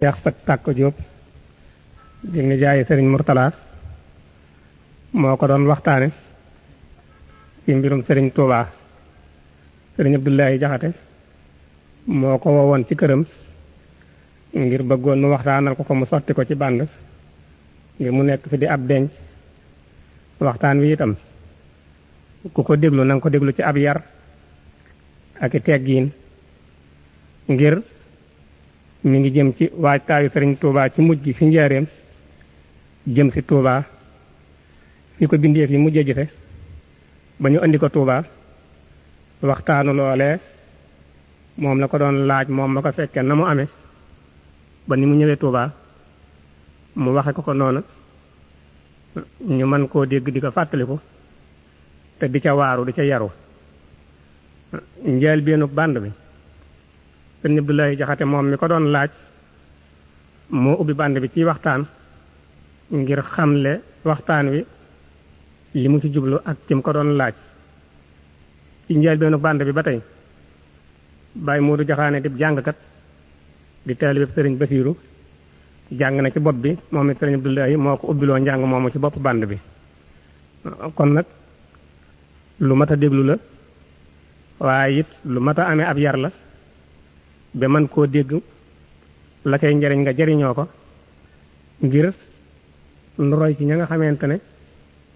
Cheikh Fat Tàkko Diop di nijaay Sëriñ Murtalaas moo ko doon waxtaane ci mbirum Sëriñ Tuubaa. Sëriñ Abdoulaye Jaxate moo ko woowoon ci këram ngir bëggoon mu waxtaanal ko mu sotti ko ci bànd ngir mu nekk fi di ab denc. waxtaan wi itam ku ko déglu na nga ko déglu ci ab yar ak i teggiin ngir mi ngi jëm ci waajtaayu Sëriñ Tuubaa ci mujj gi fi njaareem jëm si Tuubaa fi ko bindeef yi mujjee gise ba ñu andi ko Tuubaa. waxtaanu loolee moom la ko doon laaj moom ma ko fekkee na mu amee ba ni mu ñëwee Tuubaa mu waxe ko noonu ñu mën koo dégg di ko fàttaliku te di ca waaru di ca yaru. njël beenu bànd bi Sëriñ Abdoulaye Jaxate moom mi ko doon laaj moo ubbi bànd bi ci waxtaan ngir xamle waxtaan wi li mu ci jublu ak ci mu ko doon laaj. ci njël beenu bànd bi ba tey Baay Moodu Jaxaane di jàngkat di taalibe Sëriñ Basiiru jàng na ci bopp bi moom it Sëriñ Abdoulaye moo ko ubbiloo njàng moomu ci bopp bànd bi. kon nag lu mat a déglu la waaye it lu mat a amee ab yar la ba man koo dégg la koy njariñ nga jariñoo ko ngir nu roy ci ña nga xamante ne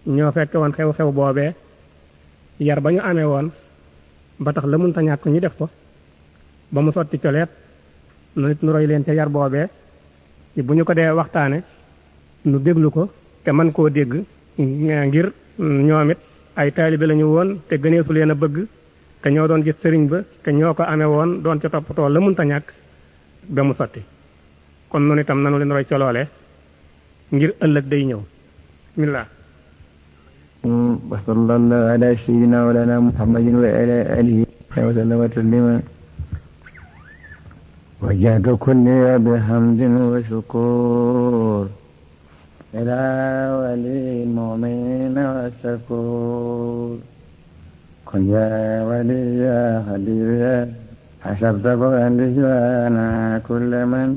ñoo fekke woon xew-xew boobee yar ba ñu amee woon ba tax la munta ñàkk ñu def ko ba mu sotti coleet nu nit nu roy leen ca yar boobee bu ñu ko dee waxtaane nu déglu ko te man koo dégg ngir ñoom it ay taalibe lañu woon te gëneesu leen a bëgg te ñoo doon gis sëriñ ba te ñoo ko amee woon doon ca toppatoo la munta ñàkk ba mu sotti. kon noonu itam nanu leen roy ca loolee ngir ëllëg day ñëw. bismillah. wa sallallahu ala sayyidina wa lana muhammadin wa ala alihi wa sallama taslima وجهك كلي بحمد وشكور إلى ولي المؤمنين والشكور كن يا ولي يا حبيبي يا حسبت قرآن لجوانا كل من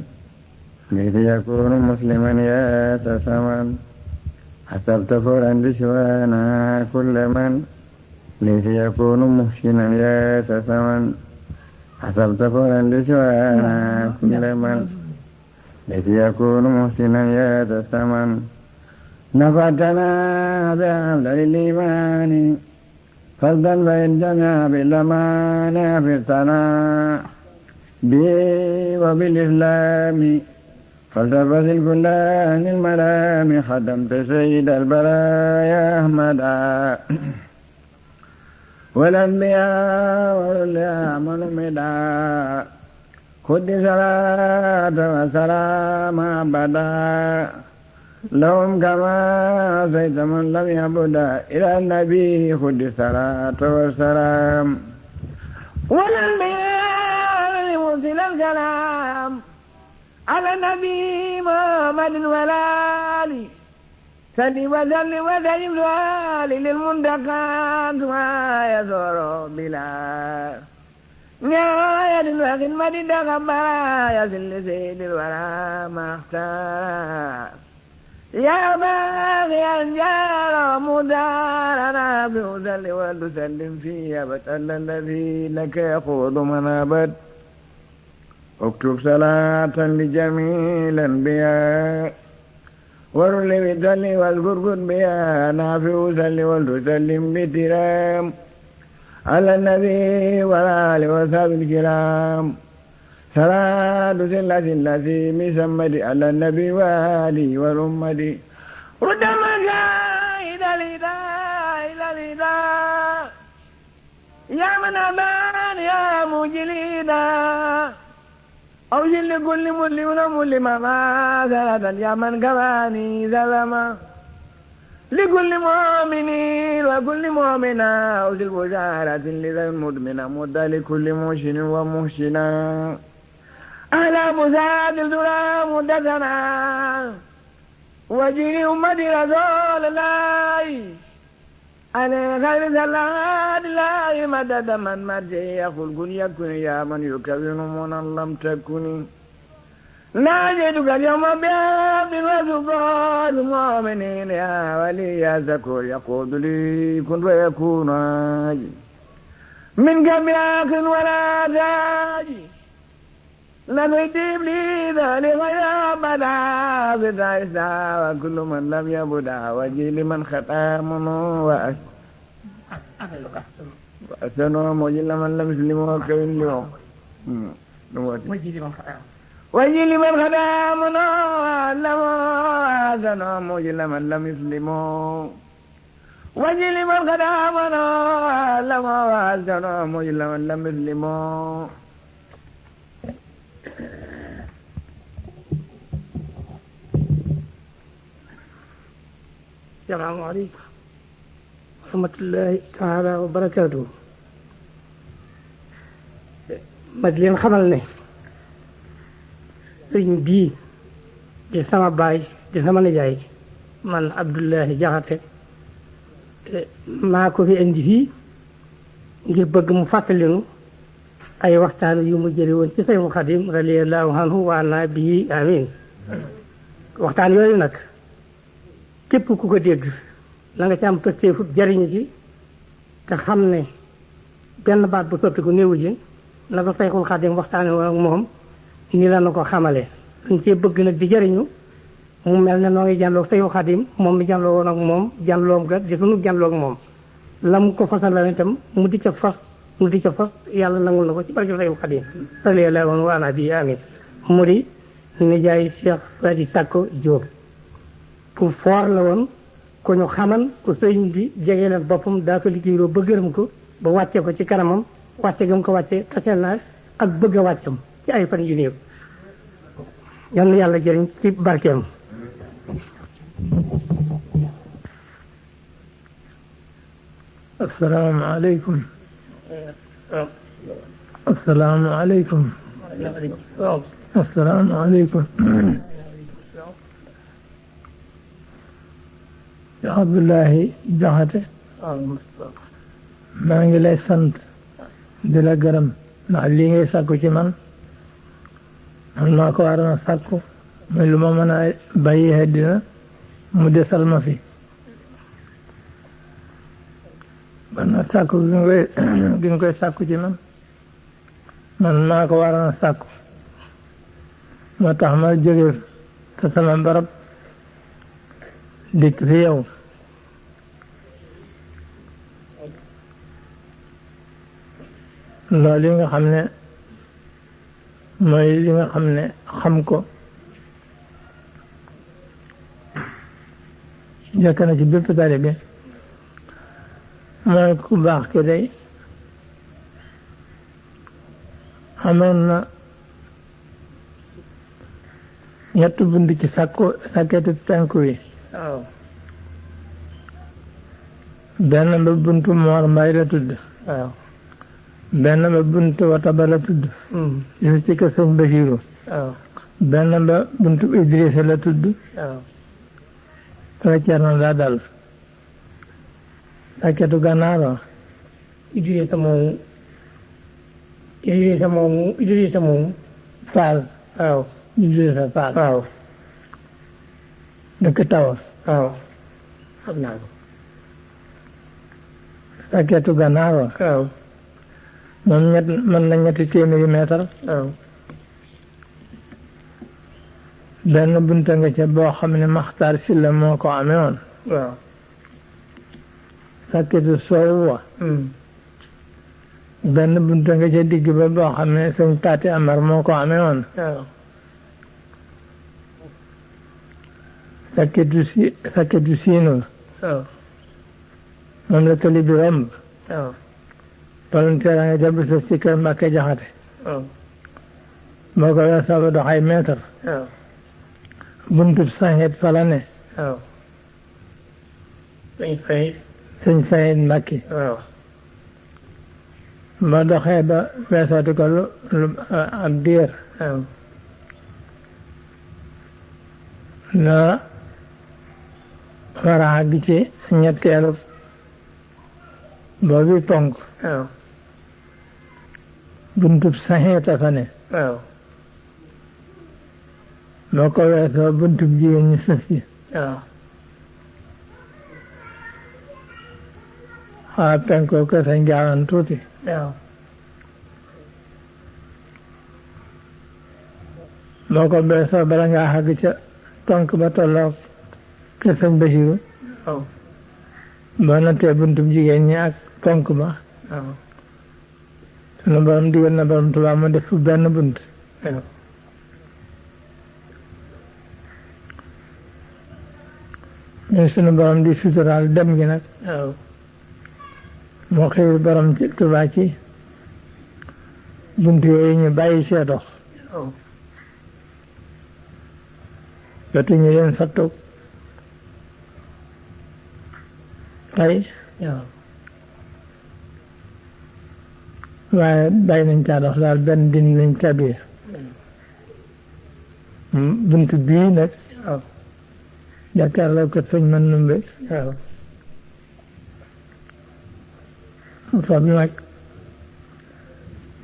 ليس يكون مسلما يا تسمن حسبت قرآن لجوانا كل من ليس يكون محسنا يا تسمن حسبت قولا لسوانا كل من ليس يكون محسنا يا تسمن نفعتنا بأفضل الإيمان فضلا فإن جميع بالأمان أفرتنا به وبالإسلام فالتفت الكل عن الملام خدمت سيد البرايا أحمدا والأنبياء والأعمال مدى خذ صلاة وسلام أبدا لهم كما أتيت من لم يعبد إلى النبي خذ صلاة والسلام والأنبياء لمرسل الكلام على النبي محمد والآل سلم وسلم وسلم سؤالي للمنتقى كما يزور بلا نهاية الخدمة تقبل يصل سيد الورى ما اختار يا باغي الجار مدارنا بوصل وتسلم فيها بسأل الذي لك يقود منابت اكتب صلاة لجميع الأنبياء ورل بسلي والقرقد بها نافع سلي والتسلم بترام على النبي والآل وصحبه الكرام صلاة سلة التي مسمد على النبي وآله والأمة رد المجاهد الإداء إلى الإداء يا من أمان يا مجلدا أوجل لكل مسلم ومسلمة معذرة يا من كفاني سلما لكل مؤمن وكل مؤمنة أوجل بشارة لذا المدمنة مدة لكل محسن ومحسنة أهلا مساعد الدرى مدتنا وجيل أمة رسول الله على خير صلاة الله مدد من مرجع يقول كن يكن يا من يكون من لم تكن ناجيتك اليوم بياض وسلطان المؤمنين يا ولي يا زكور يقود لي كن ويكون عاجي من قبل آخر ولا تاجي نبيت لي ذلك يا بدا بدايسا وكل من لم يبدا وجي لمن ختام وأسنو مجل من لم يسلموا كوين اليوم وجي لمن ختام أسنو مجل من لم يسلموا وجي لمن ختام أسنو مجل من لم يسلموا السلام عليكم ورحمة الله تعالى وبركاته ma di leen xamal ne sëriñ bii di sama baay di sama nijaay man Abdoulahi Jaxate maa ko fi indi fii ngir bëgg mu fàttalinu ay waxtaan yu mu jële woon ci Seexul Xadim radiyallahu anhu wa anna bihi amin waxtaan yooyu nag képp ku ko dégg la nga ci am pësteefu jariñu ci te xam ne benn baat bu soppi ko néewu ji na ko Seexul Xadim waxtaane woon ak moom ni la na ko xamalee dañ cee bëgg nag di jariñu mu mel ne noo ngi jànloog Seexul Xadim moom mi jànloo woon ak moom jànloom ga di sunu jànloog moom la mu ko fasal la itam mu di ca fas yàlla nangul na ko ci barke Seexul Xadim radiyallahu anhu wa anna bihi amin mu di nijaay Cheikh Fadi Sakko Diop ku foor la woon ko ñu xaman ko sëriñ bi jege leen boppam daa ko liggéeyloo ba gërëm ko ba wàcce ko ci kanamam wàcce gam ko wàcce tasel naa ak bëgg a wàccam ci ay fan yu néew yal na yàlla jëriñ ci barkeem assalaamu aleykum assalaamu aleykum assalaamu aleykum ya Abdoulahi Jaxate maa ngi lay sant di la gërëm ndax lii ngay sàkku ci man maa ko war a sàkku muy lu ma mën a bàyyi àddina mu desal ma fi ba na sàkku gi nga koy sàkku ci man maa ko war a sàkku moo tax ma jóge sa sama barab dikk fi yow loolu li nga xam ne mooy li nga xam ne xam ko jëkk na ci bépp taalibe mooy ku baax ki day amoon na ñett bunt ci sàkketu tànk wi benn ba buntu Moor Mbay la tudd benn ba buntu Wataba la tudd yu ci kër Sëñ Basiiru benn ba buntu Idrissa la tudd fa Cerno daa dal sàkketu Gànnaar Idrissa moomu Faal Idrissa Faal waaw dëkk Tawa xam naa ko sàkketu Gànnaar moom mën na ñetti téeméeri mètre benn bunta nga ca boo xam ne Maxtaar Silla moo ko amee woon sàkketu soow wa benn bunta nga ca digg ba boo xam ne Sëñ Taati Amar moo ko amee woon sàkketu siino moom la tali bi romb palanteer nga jàpp sa si kër Mbàkke Jaxate boo ko weesoo ba dox ay mètre buntu Sañet fa la ne Sëñ Fayit Mbàkke ba doxee ba weesooti ko lu ab diir la war a àgg ci ñetteelu boobu ponk buntu Sañet fa ne moo ko weesoo buntu jigéen ñi sës yi waaw xaar penkoo kër Sëñ Gaawaan tuuti waaw moo ko weesoo bala ngaa xàgg ca tonk ba tolloog kër Sëñ Basiru waaw boo nattee buntu jigéen ñi ak tonk ba waaw sunu borom digal na borom Tuubaa mu def fu benn bunt waaw ñun sunu borom di suturaal dem gi nag waaw moo xëy borom ci Tuubaa ci bunt yooyu ñu bàyyi see dox waaw jotu ñu leen fattu tey waaw waaye bàyyi nañ caa dox daal benn din lañ tabee bunt bii nag waaw jàkkaarloo ko sëñ man numbe waaw foofu nag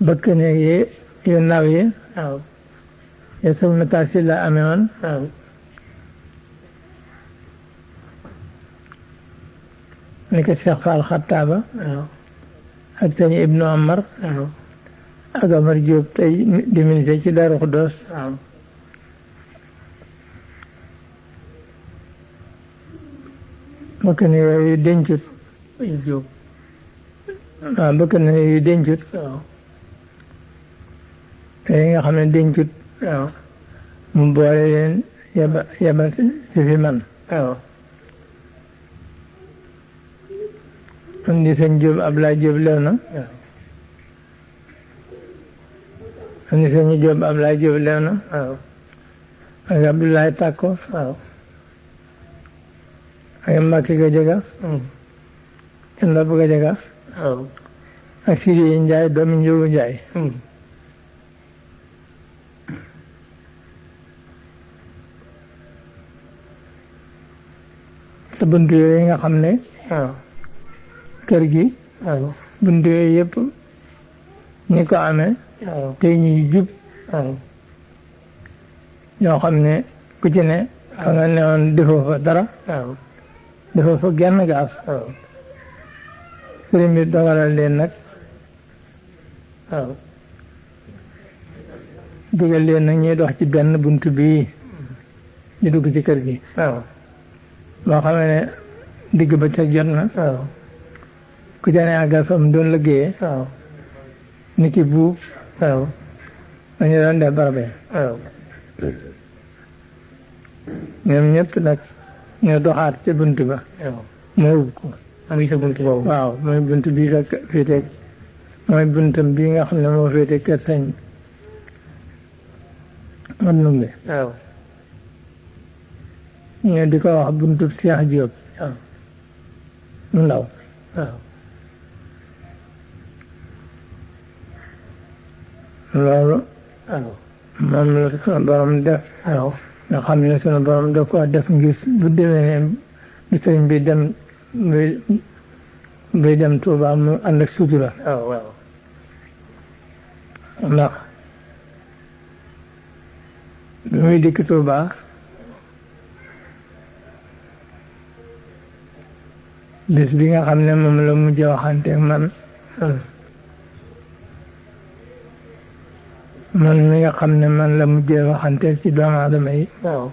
bëkk ne yu ndaw yi waaw ye sëñ Matar Si la amee woon waaw ni ko Cheikh Fall Xattaaba waaw ak sëñ Ibnu Amar waaw ak Amar Diop tey di ministre ci Daaru Xudoos waaw bëkk ne yooyu dencut waaw bëkk ne yooyu dencut waaw te yi nga xam ne dencut waaw mu boole leen yebal si fi man waaw andi sëñ Diop Ablaye Diop lew na waaw andi sëñ Diop Ablaye Diop lew na waaw ak Abdoulaye Takko waaw ak Mbacke Gadiaga kenn la bëgg Gadiaga waaw ak Sidi Ndiaye doomi Njóogu Ndiaye te bunt yooyu nga xam ne waaw kër gi waaw bunt yooyu yëpp ñi ko amee waaw tey ñuy jub waaw ñoo xam ne ku ci ne fa nga ne woon defoo fa dara waaw defoo fa genn gaas waaw sëriñ bi dogalal leen nag waaw digal leen nag ñuy dox ci benn bunt bii ñu dugg ci kër gi waaw boo xamee ne digg ba ca jot na waaw ku ca ne àggal fa mu doon liggéeyee waaw ni ki buub waaw dañu doon def barabe waaw ñoom ñëpp nag ñoo doxaat ci bunt ba waaw moo ub ko am ngi sa buntu boobu waaw mooy bunt bii rek féete mooy buntam bii nga xam ne moo féete kër sañ man numbe waaw ñu di ko wax buntu Cheikh Diop waaw mu ndaw waaw loolu waaw moom la sunu borom def waaw nga xam ne sunu borom da ko def ngir bu demee bi sëriñ bi dem buy dem Tuuba mu ànd ak sutura waaw waaw ndax bi muy dikk Tuuba bis bi nga xam ne moom la mujj waxanteeg man mi nga xam ne man la mujjee waxanteeg ci doomu aadama yi waaw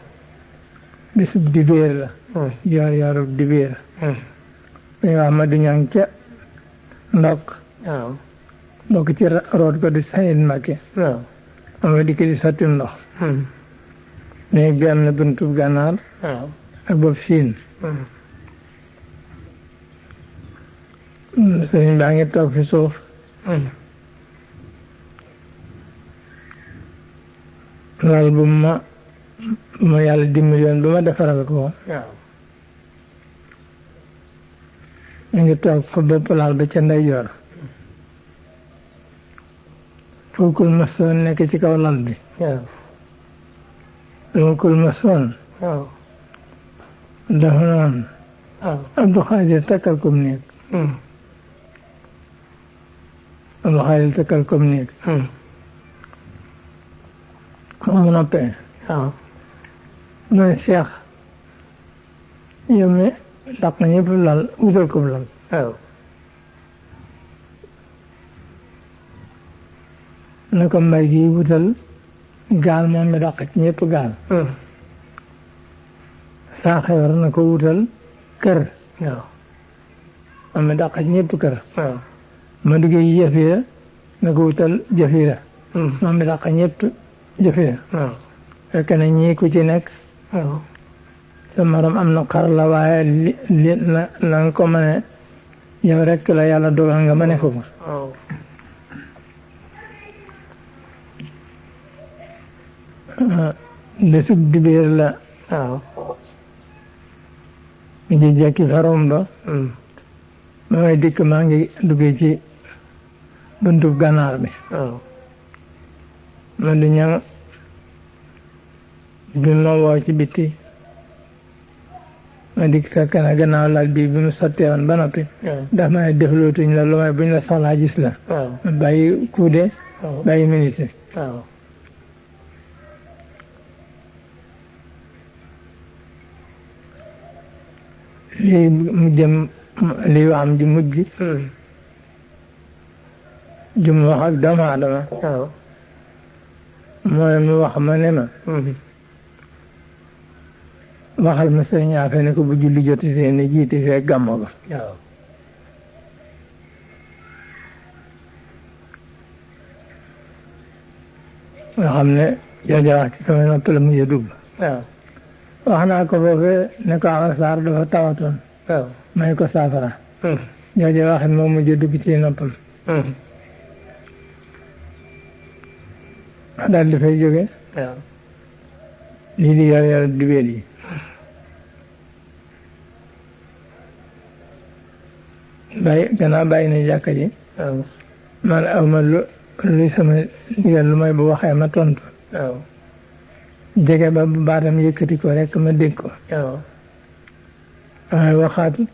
bisub dibéer la yor dibéer dañu wax ma du ñang ca ndokk waaw bokk ci root ko di sayid Mbàkke waaw ama dikk di sotti ndox néeg bi am na buntub gànnaar waaw ak bopp siin sëriñ baa ngi toog fi suuf lal bu ma yàlla dimbali yoon ba ma defaral ko waaw mu ngi toog fa bopp lal ba ca ndeyjoor fulkul masoon nekk ci kaw lal bi waaw fulkul masoon waaw dafa noon waaw Abdou Xaadir takkal kom néeg Abdou Xaadir takkal kom néeg mu noppee waaw mu ne Cheikh yow mi dàq ñëpp lal wutal ko lal waaw ne ko mbay gi wutal gaal moom mi dàq ci ñëpp gaal saa xewar na ko wutal kër waaw moom mi dàq ci ñëpp kër waaw ma duggee jëfira na ko wutal jëfira moom mi dàq ñëpp jëfira waaw fekk na ñii ku ci nekk waaw sa morom am na xar la waaye li la nga ko mëne yow rek la yàlla dogal nga mëne ko waaw bésub dibéer la waaw ngi jekki farom ba ma may dikk maa ngi duggee ci buntub gànnaar bi waaw ma di ñang bi ma woo ci bitti ma dikk fekk na gannaaw lal bi mu sottee woon ba noppi daf ma ne deflootuñ la lu may buñ la soxlaa gis la ma bàyyi kuude bàyyi minute waaw lii mu jëm lii waxam ji mujj jum wax ak doomu aadama waaw mooy mu wax ma ne ma waxal ma sëriñ Afe ne ko bu julli jotee ne jiite fee gàmmo ga waaw nga xam ne jooja wax ci sama nopp la mujj a dugg waaw wax naa ko foofee ne ko Awa Sarr dafa tawatoon waaw may ko saafara jooja wax moom mujj a dugg ci noppam daal di fay jóge waaw lii di yor yor dibéer yi gannaaw bàyyi na jàkka ji waaw man aw ma luy sama ndigal lu may bu waxee ma tontu waaw jege ba bu baatam yëkkati ko rek ma dégg ko waaw waaye waxaatut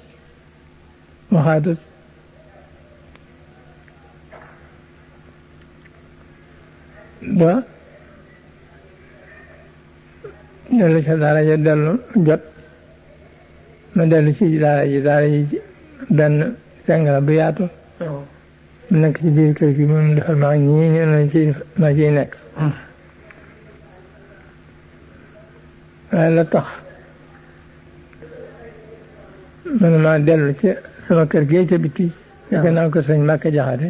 ba dellu ca daara ja dellu jot ma dellu ci daara ji benn seng la bu yaatu mu nekk ci biir kër gi moom defal maa ñii ñu ne ci ma ciy nekk waaye la tax man maa dellu ci sama kër gee ca biti ci gannaaw ko sëñ Mbàkke Jaxate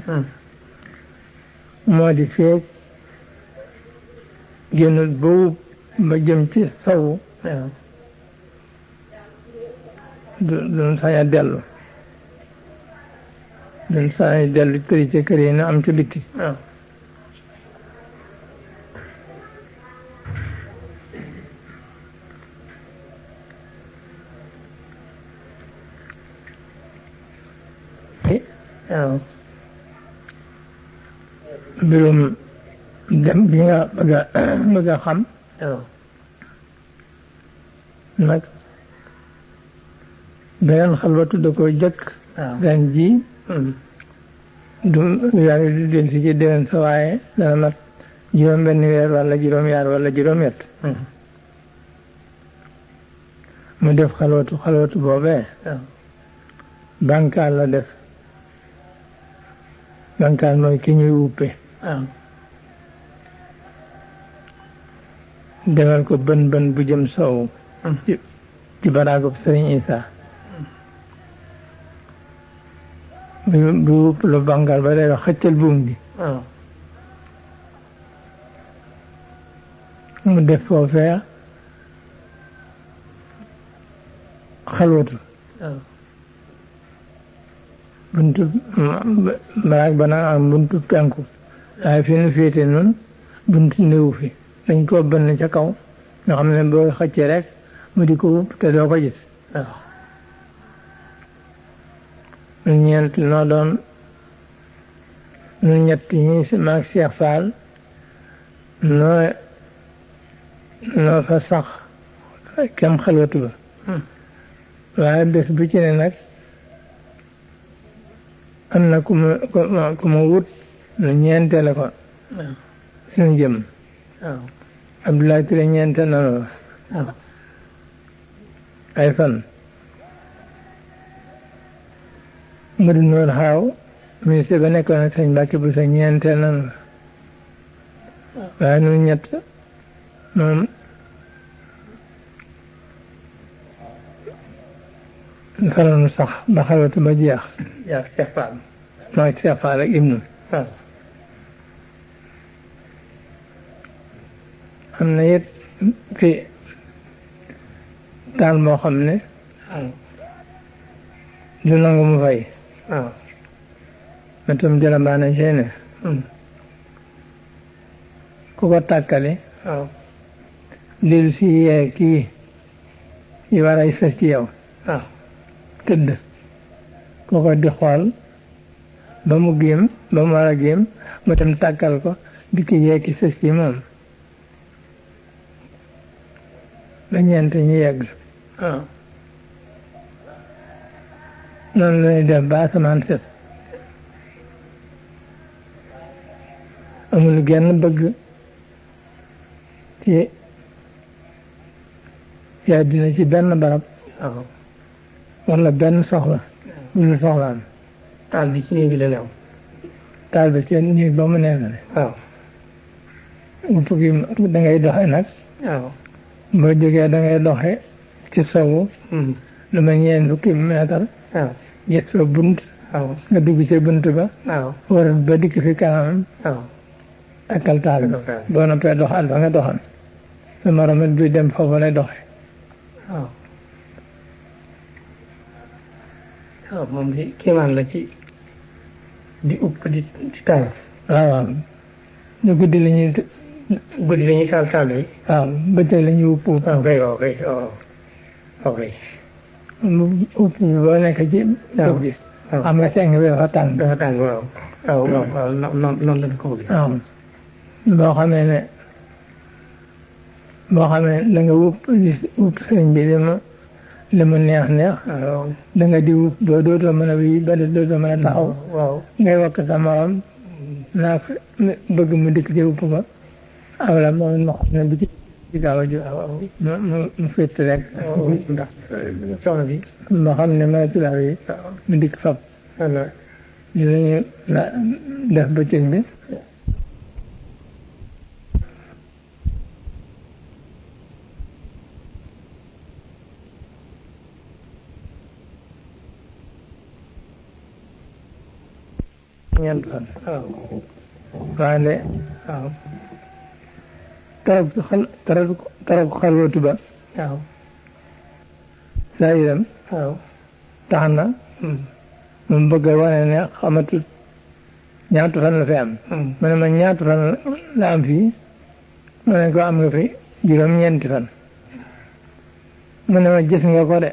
moo di feeg génnul boobu ba jëm ci sawu duñ sañ a dellu duñ sañ a dellu këri ca kër yi na am ca bitti waaw mbirum dem bi nga bëgg a xam waaw nag beneen xalwatu da ko jëkk ren ji du yaa ngi di del si ci déwén sa waaye dana mat juróom benn weer wala juróom yaar wala juróom yett mu def xalwatu boobee bankaal la def bankaal mooy ki ñuy wuppe demal ko bën bu jëm soow ci baraagub Sëriñ Isa bu wupp lu bankaal ba day wax xëccal buum gi mu def foofee xalwatu buntu baraag ba nag am buntu penku waaye fi nu féete noonu buntu néew fi dañ koo bënn ca kaw nga xam ne boo xëccee rek mu di ko wupp te doo ko gis nu ñeent noo doon nu ñett ñi maag Cheikh Fall noo fa sax kem xalwatu ba waaye bés bu ci ne nag am na ku ma wut nu ñeentele ko suñu jëm Abdoulaye Touré ñeente nanu ay fan mu di noor xaaw ministre ba nekkoon ak sëñ Mbàkke bu sa ñeenteel nan la waaye nun ñett moom faloonu sax ba xalwatu ba jeex yaa Cheikh Fall mooy Cheikh Fall ak Ibnu am na it fi taal moo xam ne du nangu mu fay ma tam jëlambaane seene ku ko tàkkale dellu si yee kii yi war ay sës ci yow tëdd kooko di xool ba mu géem ba mu war a géem mu tam tàkkal ko di ki yee ki sës ci moom ba ñeent ñu yegg noonu la ñuy def ba asamaan ses amul genn bëgg ci àddina ci benn barab wala benn soxla bu ñu soxlaan taal bi ci néeg bi la new taal bi ci néeg ba mu nekk ne fukki da ngay doxe nag boo jógee da ngay doxe ci sowu lu ma ñeen fukki meetar yet sa bunt nga dugg ci bunt ba war ba dikk fi kanamam akal taal bi boo noppee doxal ba nga doxal sa moromet bi dem foofu lay doxe moom di kéemaan la ci di upp di taal waaw ñu guddi la ñuy taal bi waaw bëccëg la ñuy upp upp bi boo nekk ci dëkk bi xam nga seng bi dafa tàng waaw noonu lañ ko bëgg waaw boo xamee ne da nga upp sëñ bi li mu neex da nga di upp doo dootoo mën a wii ba dootoo mën a taxaw ngay wakk sa morom naa bëgg mu dikk ci upp ba awla moom ma xam ne bi ci gaaw a jóg mu fétt rek ndax coono bi ma xam ne ma tulaaw yi mu dikk fab li lañu def bëccëg bi ñeent fan waaye tarab xalwatu ba saa itam tax na mu bëgg a wane ne xamatut ñaatu fan la fi am mu ne ma ñaatu fan la am fii mu ne ko am nga fi juróom-ñeenti fan mu ne ma gis nga ko de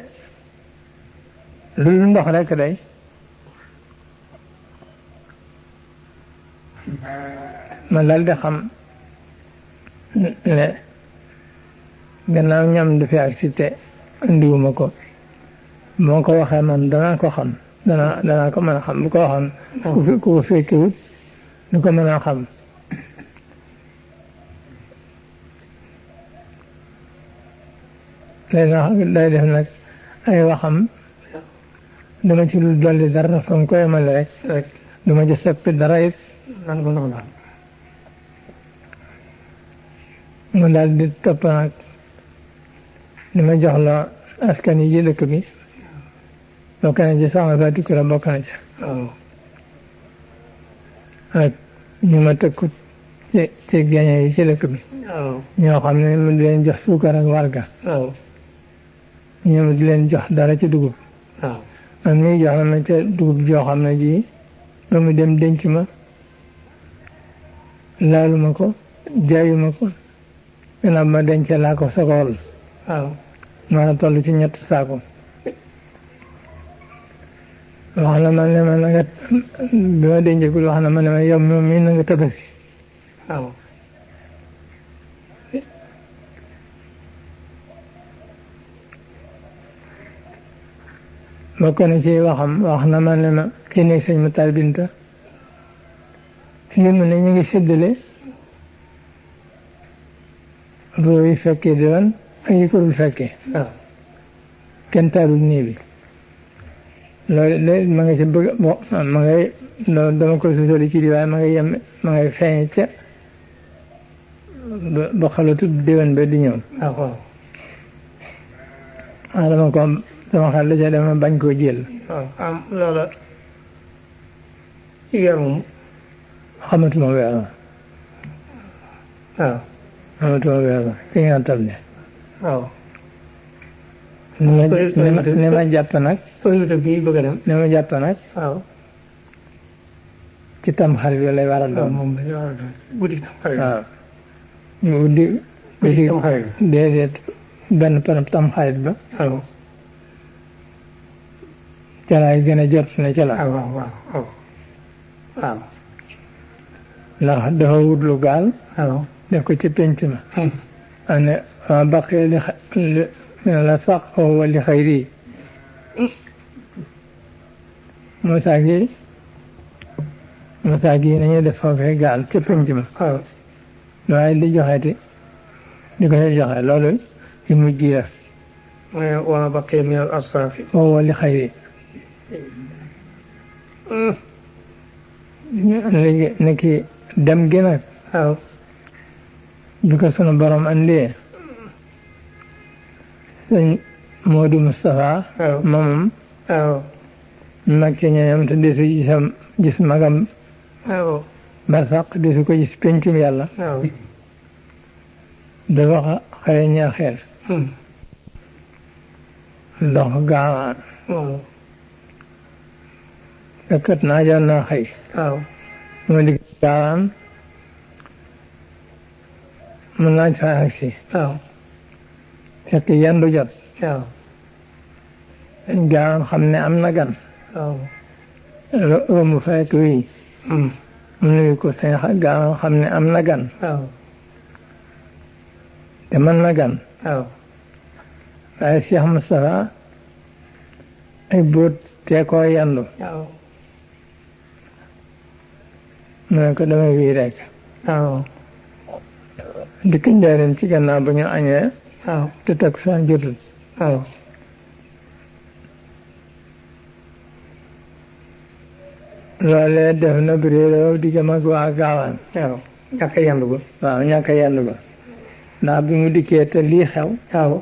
lu ndox rek day ma dal di xam ne gannaaw ñam du fi ak si te indiwuma ko moo ko waxee man danaa ko xam danaa ko mën a xam bu ko waxoon ku ko fekkewut du ko mën a xam day def nag ay waxam dama ci lu dolli dara fa mu ko yemale rek duma ci seppi dara it nan ko noonu daal mu daal di topp nag ni ma jox la askan yi ci dëkk bi bokk na ci soxna Fatou Touré bokk na ci ak ñu ma tëkku ci gañe yi ci dëkk bi ñoo xam ne mu di leen jox suukar ak warga ñoom di leen jox dara ci dugub man mii jox na ma ca dugub joo xam ne ji ba mu dem denc ma laaluma ko jaayuma ko gannaaw ma denc laa ko sogool maa toll ci 3 saako wax na ma ne ma na nga bi ma dencagul wax na ma ne ma yow moom mii na nga tabaski bokk na ci waxam wax na ma ne ma ci nekk sëñ ma taal binta fii mu ne ñu ngi séddale roo yi fekkee diwan ak yi ko dul fekkee kenn taalul nii bi loolu léegi ma nga ci bëgg bon ma ngay loolu dama ko sosoli ci di waaye ma ngay yem ma ngay feeñ ca ba xalatu déwén ba di ñëw dama ko sama xel la ca dama bañ koo jël am loola ci weer moom xamatuma weer la waaw xamatuma weer la fi nga tab ne waaw ni ma jàpp nag producteur bi bëgg a dem ni ma jàpp nag waaw ci tam xarit bi lay war a doon moom dañu war a doon guddi tam xarit waaw mu di guddi tam xarit déedéet benn param tam xarit ba waaw ca laay gën a jot ne ca la waaw waaw waaw waaw ndax dafa wut lu gaal waaw def ko ci penc ma ane ma baqee li la saq wa li xayri Moussa gi nañu def foofee gaal ca penc ma waaw waaye di joxeeti di ko joxe loolu ci mujj yi def mooy waa baqee min al asrafi wa li xayri léegi nekki dem gi nag waaw bi ko sunu borom andee sëñ Modou Moustapha waaw moomam waaw mag ci ñoom te desu gis magam waaw barsaq desu ko gis pencum yàlla waaw dafa xëy ñaaxeel dox gaawaan waaw fekkat naa jar naa xëy waaw moo di gaawaan mu laaj fa agsi waaw fekk yandu jot waaw gaawaan xam ne am na gan waaw mu fekk wi mu nuyu ko sëñ gaawaan xam ne am na gan waaw te mën na gan waaw waaye Cheikh Moustapha ay bóot te koo yandu waaw mu ne ko damay wii rek waaw dikk njëriñ ci gannaaw bu ñu añee waaw te takkusaan jotul waaw loolee def na réeroo di jëm ak waa gaawaan waaw ñàkk a yendu ba waaw ñàkk a yendu ba ndax bi mu dikkee te lii xew waaw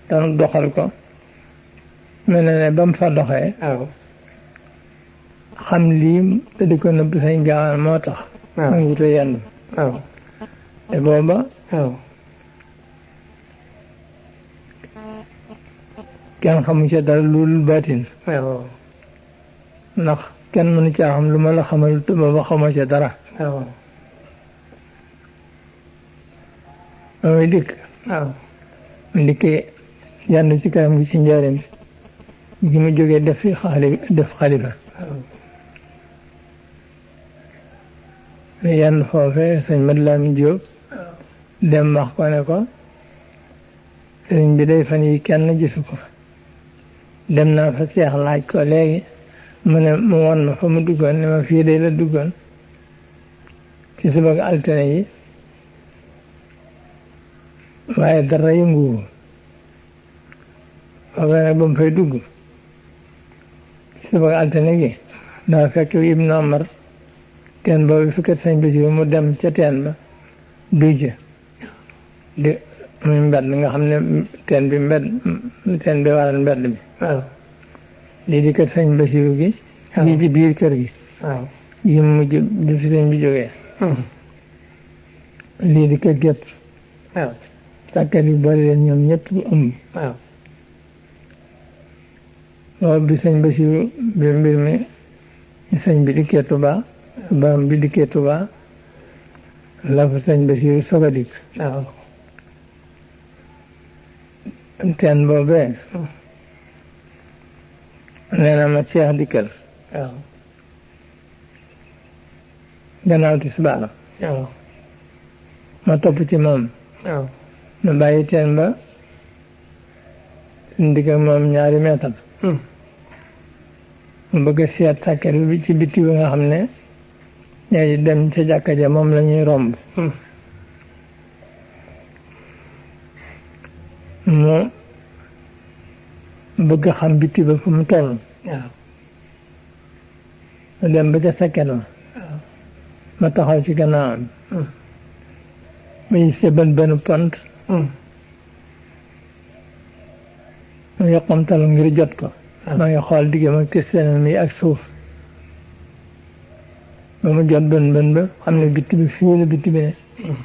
doon doxal ko mel na ne ba mu fa doxee waaw xam lii te di ko nëbb sañ gaawaan moo tax waaw mu ngi te yendu waaw te booba waaw kenn xamu ca dara lu baatin waaw ndax kenn mënu caa xam lu ma la xamal te booba xamoo ca dara waaw ba muy dikk waaw mu dikkee yandu ci kanam gi ci njëriñ gi mu jógee def fi xalifa yenn foofee sëñ Mad Lamin Jóob dem wax ko ne ko sëriñ bi day fan yi kenn gisu ko dem naa fa seex laaj ko léegi mu ne mu won ma fa mu duggoon ne ma fii day la duggoon ci suba ak altine yi waaye dara yënguwu foofee nag ba mu fay dugg ci suba ak altine gi daa fekk Ibnu Omar teen boobu fekkat sëñ bi mu dem ca teen ba dujj di muy mbedd nga xam ne teen bi waral mbedd bi waaw lii di kër sëñ Basiru gi lii ci biir kër gi waaw yi mujj bi fi sëñ bi jógee lii di kër gépp waaw sàkkat yi boole leen ñoom ñëpp ëmb waaw boobu bi sëñ Basiru bi mbir mi sëñ bi dikkee Tuubaa baam bi dikkee Tuubaa la fa sëñ Basiru soog a dikk waaw teen boobee nee na ma Cheikh dikkal waaw gannaaw tisbaar waaw ma topp ci moom waaw ma bàyyi teen ba ndig ak moom ñaari meetar mu bëgg a seet sàkket bi ci bitti bi nga xam ne ñay dem ca jàkka ja moom la ñuy romb mu bëgg xam bitti ba fu mu toll waaw ma dem ba ca sakket ma ma taxaw ci gannaawam ma gis ca benn pont ma yokkamtalu ngir jot ko maa ngi xool diggam ak testeen mi ak suuf ba mu jot bën ba xam ne bitti bi fii la bitti bi ne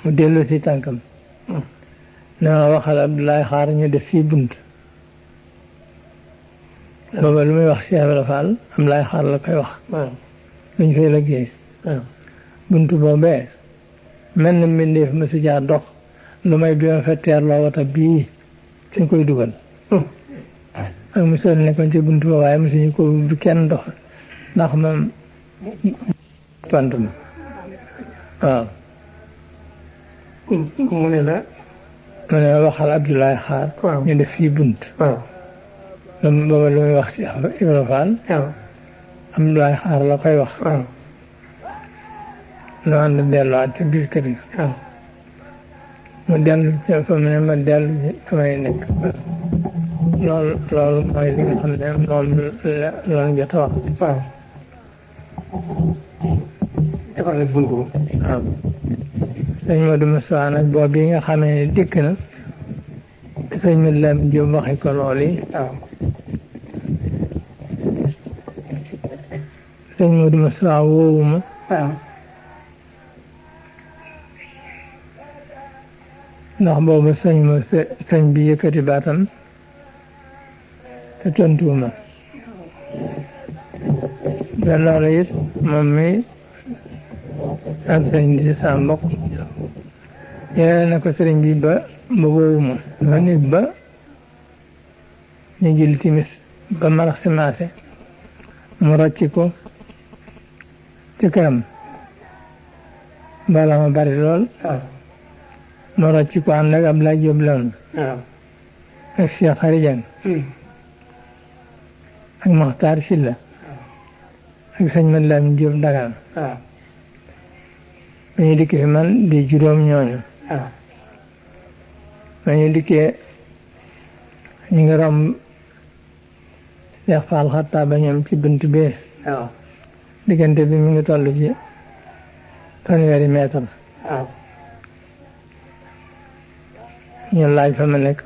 mu dellu si tànkam ne ma waxal Abdoulaye xaar ñu def fii bunt booba lu muy wax Cheikh Ibra Fall am laay xaar la koy wax luñ fay liggéey bunt boobee mel na mbindeef ma si jaar dox lu may bi ma fa teerloo wata bii suñ koy dugal ak mosal nekkoon ci bunt ba waaye mosuñu ko du kenn dox ndax moom pant ma waaw mu ne la ma ne waxal Abdoulaye xaar ñu def fii bunt booba lu muy wax ci Ibra Fall Abdoulaye xaar la koy wax lu ànd delluwaat ci biir kër gi mu dellu fa mu ne ma dellu ci may nekk loolu mooy li nga xam ne loolu jot a wax defar na bunt waaw sëñ Modou Moussa nag boobu bi nga xamee ne dikk na sëñ Modou Lamine Diop waxi ko loolu yi sëñ Modou Moussa woowu ma ndax boobu sëñ bi yëkkati baatam te tontuwuma te loolu it moom mi ak sëñ bi sa mbokk yéene na ko sëriñ bi ba woowuma ma nit ba ñu jël timis ba marax si maase mu rocci ko ci këram mbala ma bari lool mu rocci ko ànd ak Abdoulaye Diop Lone ak Cheikh Khary Dieng ak Makhtar Sylla ak sëñ Mad Lamin Diop Dagana ba ñu dikkee fi man di juróom ñooñu ba ñu dikkee ñu ngi romb Cheikh Fall xattaa ba ñoom ci bunt bee diggante bi mu ngi toll ci fanweeri mètre ñu laaj fa ma nekk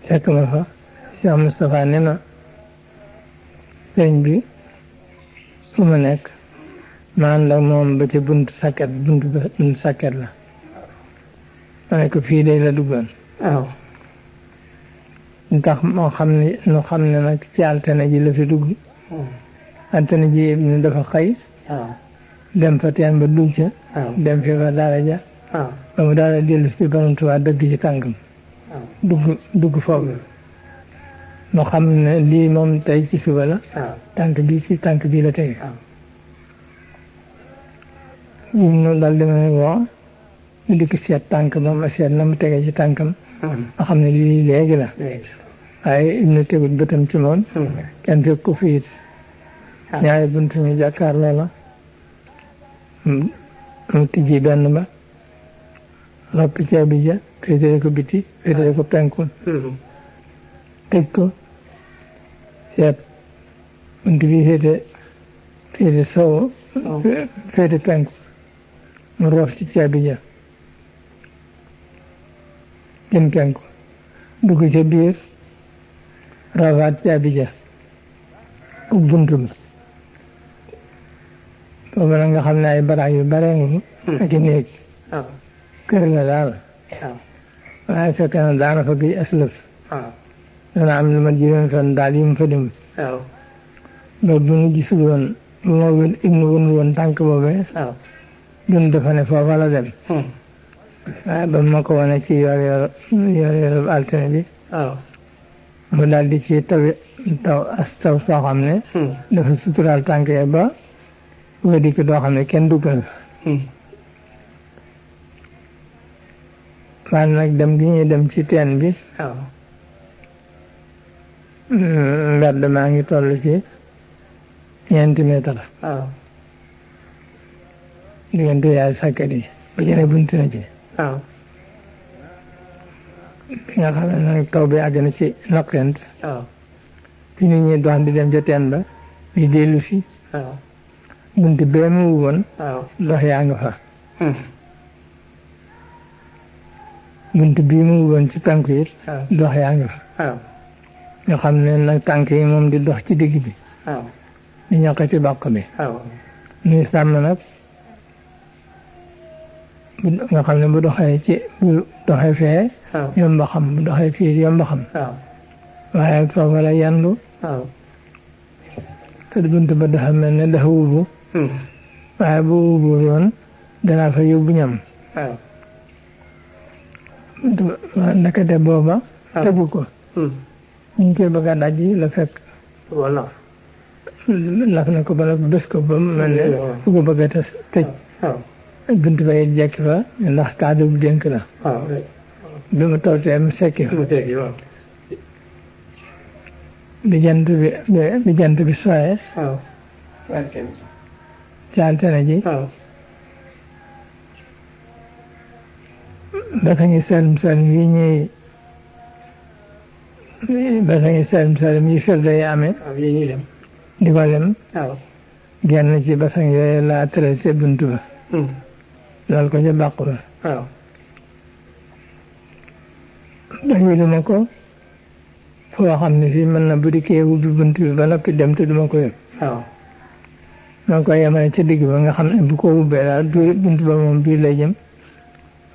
fekk ma fa Cheikh Moustapha ne ma sëriñ bi fu ma nekk ma ànd ak moom ba ci buntu sakket la ma ne ko fii day la duggoon ndax moo xam ne nag ci altine ji la fi dugg altine ji ñu dafa xëy dem fa teen ba dugg ca dem fi fa daara ja ba mu daara dellu si borom Tuubaa dëgg ci tànkam dugg foofu moo xam ne lii moom tey ci suba la tànk bi ci tànk bii la tey ñu dal di ma woo ñu dikk seet tànk ba ma seet na mu tege ci tànkam ma xam ne lii léegi la waaye ñu tegut bëtam ci moom kenn fekk ko fii ñaari bunt ñu jàkkaar loola mu tijji benn ba noppi caabi ja féetale ko biti féetale ko penku tëj ko seet bunt bi féete sowu féete penku mu roof ci caabi ja jëm penku dugg ca biir roofaat caabi ja ub bunt bi boobu nag nga xam ne ay baraag yu bare nga ak i néeg kër la daal waaye fekk na daana fa gëj aslëf dana am lu ma juróom fan daal yi mu fa dem loolu bu ñu gisul woon bu ma ibnu woon tànk boobee dun dafa ne foofa la dem waaye ba ma ko wane ci yor altine bi mu daal di ci taw soo xam ne dafa suturaal tànk ya ba nga dikk doo xam ne kenn duggal waaye nag dem gi ñuy dem ci teen bi mbedd maa ngi toll ci ñeenti mètre diggante yaay sakkat yi ba jëne bunt na ci nga xam ne nag taw bi àgg na ci nokkent waaw fi nit ñi dox di dem ca teen ba di dellu si waaw bunt bee mu woon waaw dox yaa nga fa bunt bii mu woon ci tànk yi waaw dox yaa nga fa waaw nga xam ne nag tànk yi moom di dox ci digg bi waaw di ñàkk ci bàq bi waaw ñuy sàmm nag nga xam ne bu doxee fee waaw yomba xam bu doxee fii yomba xam waaw waaye foofu la yandu waaw te bunt ba dafa mel ne dafa wubu waaye bu wubu yoon danaa fa yóbbu ñam waaw ndekete booba tegu ko ñu ngi koy bëgg a daj la fekk wala laf na ko ba la bés ko ba mel ne fu ko bëgg a tëj waaw bunt ba it jekk fa ndax kaddu bu dénk la waaw bi mu tawtee mu sekki fa mu tegi waaw bi jant bi sooyee waaw ci altine ji waaw basa ngi selm selm yi ñuy basa ngi selm selm yi firde yi amee waaw yi ñuy dem di ko dem waaw genn ci basang yooyu laa tracé buntu ba loolu ko ca bàqu ba waaw dañu ne ko foo xam ne fii mën na bu dikkee ubbi bunt bi ba noppi dem te duma ko yëg waaw maa ngi koy yemale ci digg ba nga xam ne bu ko ubbee daal bunt ba moom biir lay jëm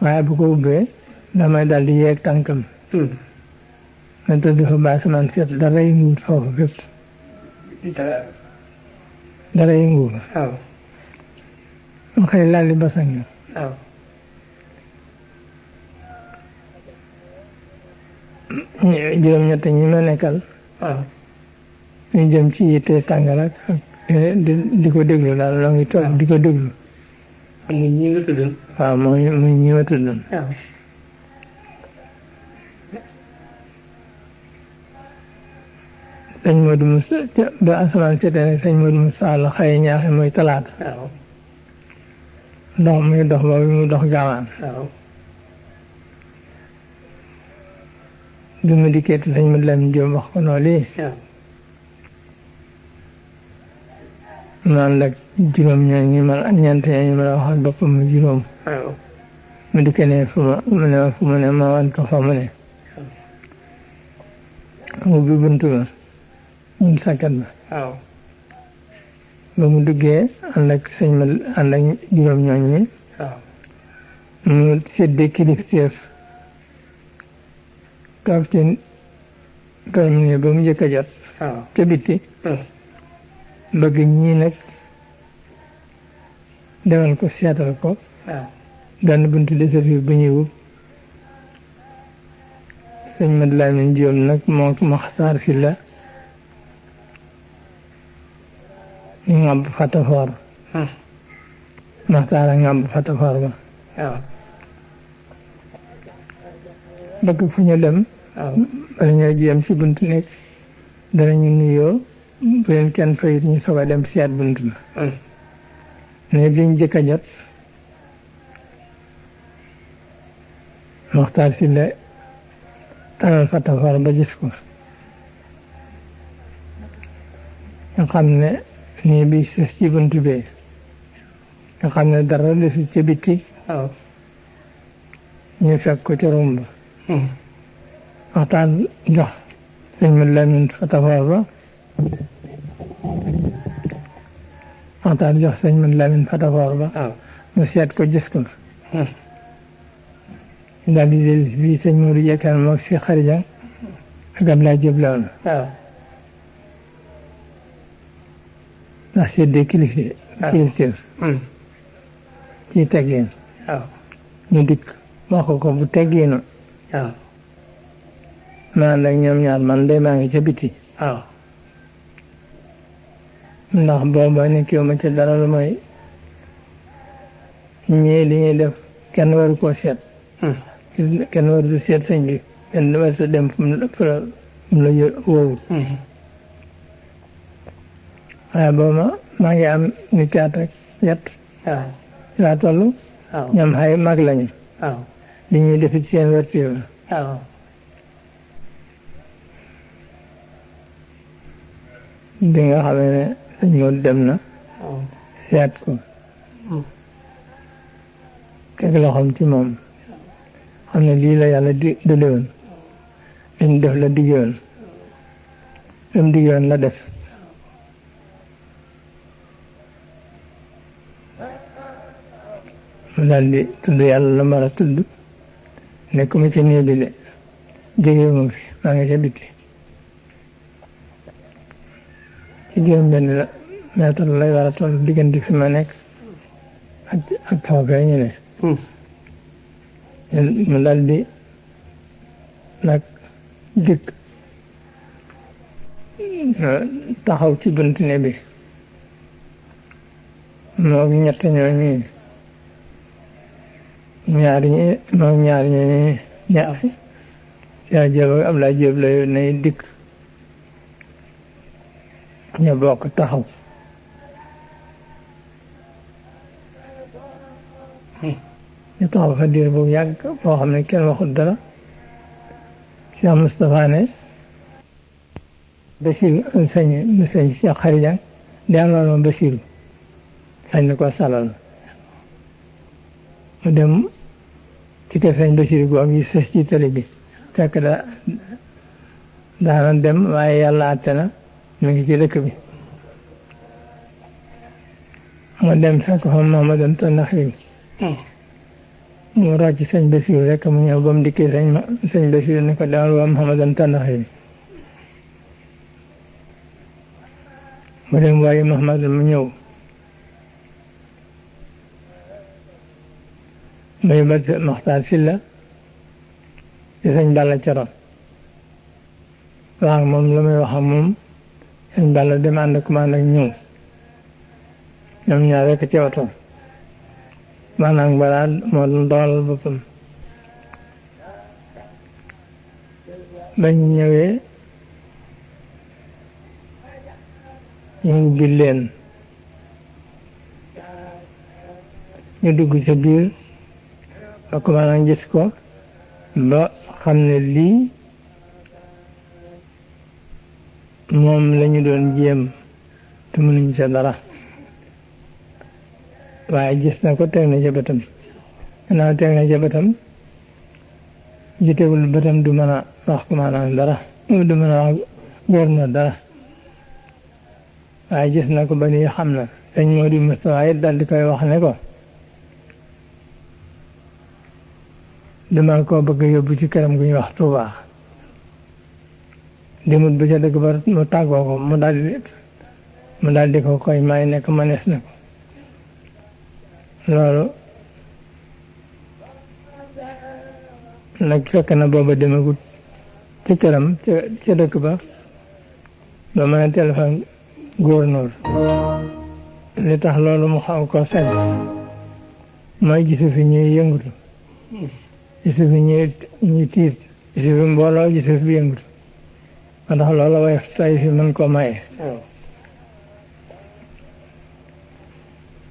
waaye bu ko ubbee damay daal di yeeg tànkam ma tëdd fa ba asamaan seet dara yënguwut foofu fépp dara yënguwut waaw ma xëy laal di basang yi waaw juróom-ñett ñi ma nekkal waaw ñu jëm ci yitte tàngal ak di ko déglu daal loo ngi toog di ko déglu am nga ñi nga tudd waaw mooy ñi ma tuddoon waaw sëñ Modou Moussa ba asamaan seetee ne sëñ Modou Moussa la xëy ñaaxe mooy talaata waaw ndox muy dox boobu mu dox gaawaan waaw bi mu dikkee te sëñ Modou Lamine Diop wax ko noonu lii waaw naan la juróom ñi ma ñeent ñi ma la wax ak boppam mu juróom waaw mu dikkee ne fu mu ne ma wan ko fa mu ne ubbi buntu ba ñun sakkat ba waaw ba mu duggee ànd ak sëñ ma ànd ak juróom ñooñ ñi waaw mu séddee kilifteef toog ci toog ne ba mu njëkk a jot waaw ca bitti bëgg ñii nag demal ko seetal ko waaw benn buntu desafi bu ñuy wub sëñ Mad Lamin Jóob nag moo ko Maxtaar fi la ñu ngàbb fatafoor Maxtaar a ngàbb fatafoor ba waaw bëgg fu ñu dem waaw bala ñoo jéem si buntu nekk danañu nuyoo bu leen kenn fayit ñu soog a dem seet buntu ba ne biñ jëkk a jot Maxtaar fi la tanal fatafoor ba gis ko nga xam ne nii bi sës ci buntu bee nga xam ne dara desu ca bitti waaw ñu fekk ko ca rumb waxtaan jox sëñ Mad Lamin fatafoor ba waxtaan jox sëñ Mad Lamin fatafoor ba waaw mu seet ko gis ko daal di del fii sëñ Modou Jekkaan moog si xarijang ak Abdoulaye Diop Lawna waaw ndax seddee kilifteef ci teggeen waaw ñu dikk wax ko bu teggeenu waaw ma ànd ak ñoom ñaar man de maa ngi ca biti waaw ndax booba nekkiwu ma ca dara lu may ñii li ñuy def kenn waru koo seet kenn waru seet sëñ bi kenn waru dem fu mu la woowut waaye booba maa ngi am ni caat rek yett waaw laa toll waaw ñoom xay mag lañu waaw li ñuy defit seen wërti waaw bi nga xamee ne sëñ Moodu dem na seet ko teg loxoom ci moom xam ne lii la yàlla dëlewoon dañ def la diggoon lam diggoon la def mu daal di tudd yàlla la mar a tudd nekk ma ci néeg bi de jóge moom fi maa ngi ca bitti ci juróom benn la mètre lay war a toll diggante fi ma nekk ak foofee ñu ne mu daal di nag dikk taxaw ci bunt ne bi moo ñett ñooñu ñaari ñi yaa jëb ak Ablaye Jóob la nay dikk ñu bokk taxaw ñu taxaw fa diir bu yàgg boo xam ne kenn waxut dara Cheikh Moustapha ne Bachir sëñ Cheikh Xarijan daanaka moom Bachir sañ na ko salal mu dem ci kër sëñ Bachir googu yi sës ci télé bi fekk daana dem waaye yàlla àtte na mu ngi ci dëkk bi mu dem fekk fa Mouhamadou Tandaxi mu rocc sëñ Bachir rek mu ñëw ba mu dikkee sëñ Bachir ne ko demal waa Mouhamadou Tandaxi mu dem waaye Mouhamadou mu ñëw muy ba Maxtaar Silla ci sëñ Balla Coro wax moom la muy wax ak moom sëñ Balla dem ànd ak man ak ñëw ñoom ñaar rekk ci oto maanaam balaa moo doon doolal boppam bañ ñëwee ñu ubbi leen ñu dugg ca biir ba ko maanaam gis ko ba xam ne lii moom la ñu doon jéem te mënuñ sa dara waaye gis na ko teg na ca bëtam gannaaw teg na ca bëtam jotewul bëtam du mën a wax ko maanaam dara du mën a wax gouverneur dara waaye gis na ko ba nii xam na sëñ Moodu Mustafaa it dal di koy wax ne ko dama koo bëgg yóbbu ci këram gu ñuy wax Tuuba demut bu ca dëgg ba mu tàggoo ko mu daal di ko koy may nekk manees na ko loolu nag fekk na booba demagut ci këram ca dëkk ba ba mën a téléphone gouverneur li tax loolu mu xaw ko sañ mooy gisu fi ñuy yëngutu gisu fi ñuy tiit gisu fi mbooloo gisu fi yëngutu ma tax loolu way tay fi mën ko maye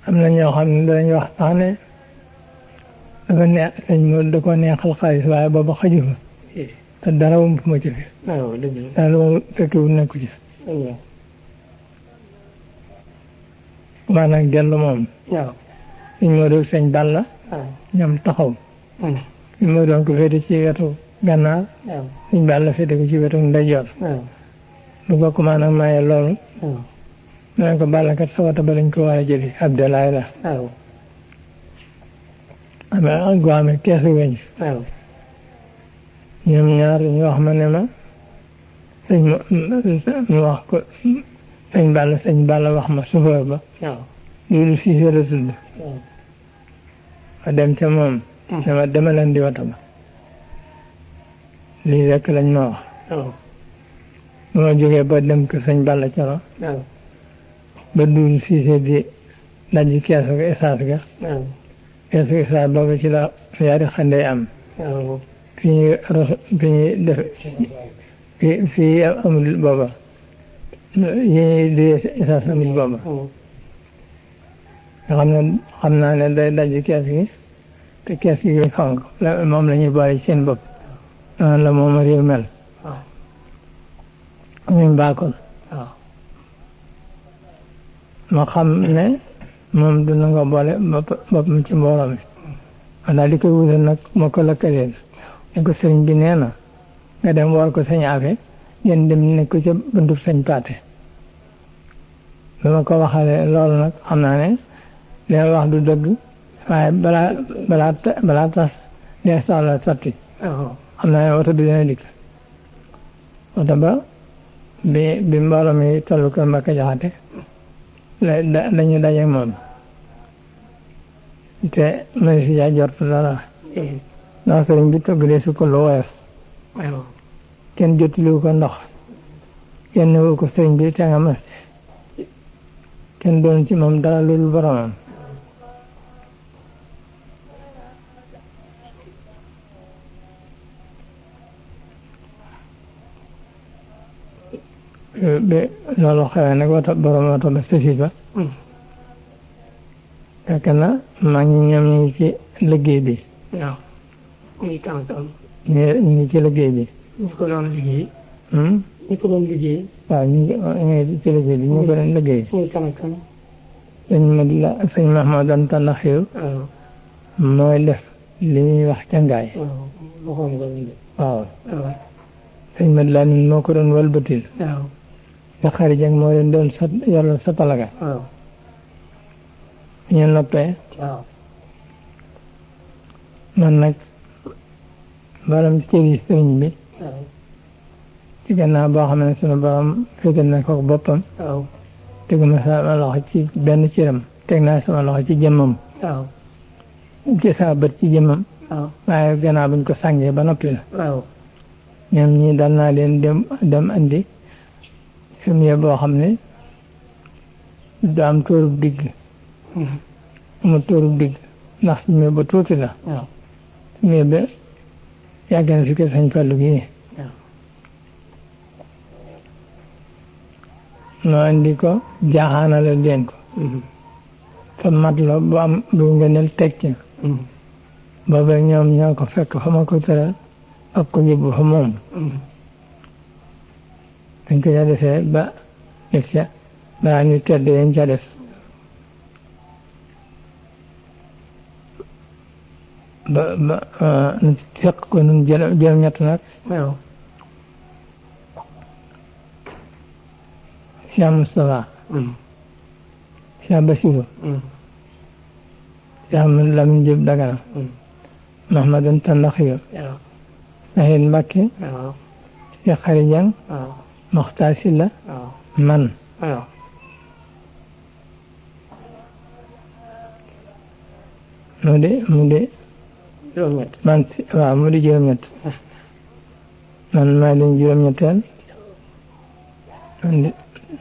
am na ñoo xam ne dañuy wax sax ne dafa neex sëñ mo da ko neexal xaalis waaye booba xaju fa te dara wum fu ma ci fi dara moom fekkiwul nekku ci maanaam dellu moom sëñ moo doon sëñ Balla ñoom taxaw sëñ moo doon ko féete ci wetu gànnaar sëñ Balla féete ko ci wetu ndeyjoor lu ko ko maanaam maye loolu ma ne ko Balla kat sa wata ba lañ ko war a jëli Abdoulaye la gu amee keesu weñ ñoom ñaar ñu wax ma ne ma ñu wax ko sëñ Balla wax ma chauffeur ba loolu Siise la tudd ma dem ca moom dama leen di wata ba lii rek lañ ma wax bu ma jógee ba dem kër sëñ Balla Coro ba duul Siise di dajji keesu essence ga keesu essence boobu ci la yaari xandee am fi ñuy def fii amul booba yi di essence amul booba nga xam naa ne day dajji kees gi te kees gi xonq moom la ñuy boole ci seen bopp la moom réew mel amuñ baakol ma xam ne moom du nangoo boole boppam ci mbooloo mi ma daal di koy wutal nag moo ko lëkkaleel ne ko sëriñ bi nee na nga dem wool ko sëñ Afe ngeen dem ne ko ca buntu sëñ Paate bi ma ko waxalee loolu nag xam naa ne li ma wax du dëgg waaye balaa tas dee soxla sotti xam naa ne oto bi dina dikk oto ba bi mbooloo mi tollu kër Mbacke Jaxate dañu daje moom te mënu si yaa jot dara ndax sëriñ bi togg de su ko lu woyof kenn jottaliwu ko ndox kenn newu ko sëriñ bi te nga mas kenn doon ci moom dara loolu boromam ba loolu xewee nag borom oto ba sësi ba fekk na maa ngi ñoom ñu ngi ci liggéey bi waaw ñu ngi ñu ngi ci liggéey bi ñu ko doon liggéey ñu ko doon liggéey waaw ñu ngi ci liggéey bi ñu ko doon liggéey sëñ Mahamadan Tandaxiw mooy def li ñuy wax cangaay waaw sëñ Madi Lamin moo ko doon walbatil sa xarit Jeng moo leen doon yor sa talaga ñu noppee man nag borom cëri sëriñ bi ci gannaaw boo xam ne sunu borom fégal na ko boppam teguma sama loxo ci benn cëram teg naa sama loxo ci jëmmam ci saa bët ci jëmmam waaye gannaaw buñ ko sàngee ba noppi la ñoom ñii dal naa leen dem andi fumier boo xam ne du am tóorub digg amul tóorub digg ndax fumier ba tuuti la fumier ba yàgg na fi ko sañ Fallu gi noo andi ko jaaxaanale leen ko fa mat la bu am lu ngëneel teg ci booba ñoom ñoo ko fekk fa ma ko tëral ak ko yóbbu fa moom dañ ko ca defee ba yëg ca balaa ñu tedd yañ ca def ba fekk ko nun jël ñett nag Cheikh Moustapha Cheikh Bassirou Cheikh Lamine Diop Dagana Mahamadan Tandaxiw Sahid Mbacké Cheikh Xari Jang Mokhtar Sylla man mu di man waaw mu di juróom-ñett man maa leen juróom-ñetteel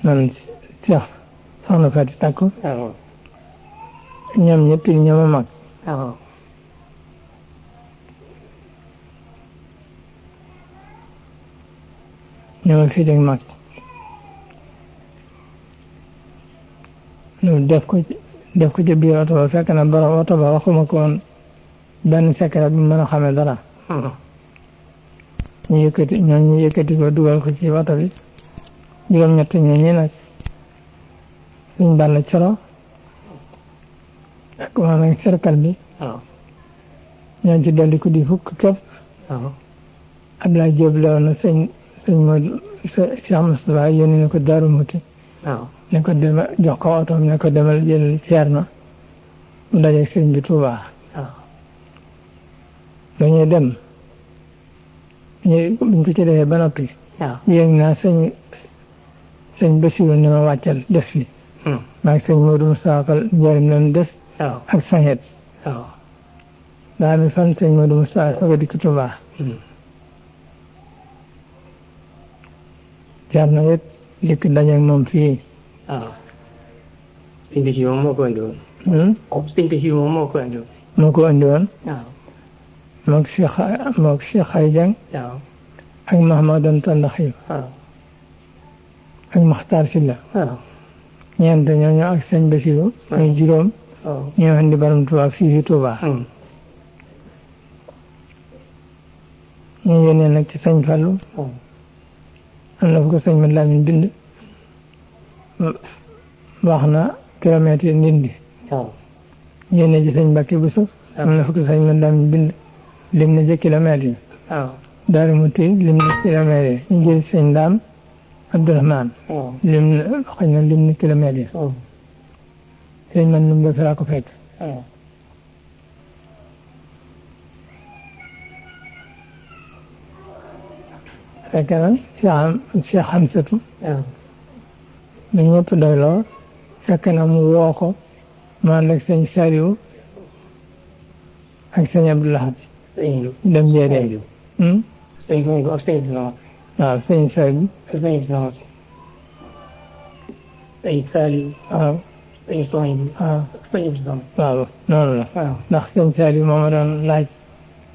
man Cheikh soxna Fati Takko ñoom ñëpp ñoo ma mag ñoo ma fii deg mag ñu def ko ci biir oto ba fekk na borom oto ba waxuma ko woon benn secret bi mën a xamee dara ñu yëkkati ko dugal ko ci oto bi juróom-ñett ñi nag suñ bànn coro ak maanaam cercle bi ñoo ci dolli ko di fukk képp Abdoulaye Diop la woon na sëñ Modou Cheikh Moustapha yónni na ko Daaru Muti ne ko demal jox ko oto ne ko demal jël Ceerno mu daje sëñ bi Tuubaa dañuy dem buñ ko ci defee ba noppi yéeg naa sëñ Bassirou ne ma wàccal def fi maa ngi sëñ Modou Moustapha Fall njëriñ nañ des ak sañet daa mi fan sëñ Modou Moustapha soog a dikk Tuubaa Ceerno it dikk dajeeg moom fii sëñ Bassirou moom moo ko andi woon sëñ Bassirou moom moo ko andi woon moo ko andi woon moog Cheikh Xari Jang ak Mahamadan Tandaxiw ak Mokhtar Sylla ñeent ñooñu ak sëñ Bassirou muy juróom ñoo andi borom Tuubaa fii fi Tuubaa ñu yónnee nag ci sëñ Fallu am na fu ko sëñ Madi Lamin bind wax na kilomètres yi Ndindi yéene ji sëñ Mbàkke bu suuf am na fukki sëñ man daam bind lim na ci kilomètres yi Daaru Muti lim na kilomètres yi ñu jël sëñ Daam Abdourahmane lim na xëy na lim na kilomètres yi sëñ man num ba fi laa ko fekk fekk na Cheikh Hamsatu ñu ñëpp doy lool fekk na mu woo ko mu ànd ak sëñ Saliou ak sëñ Abdou Lahad dem Njéeréer waaw sëñ Saliou waaw noonu la ndax sëñ Saliou moo ma doon laaj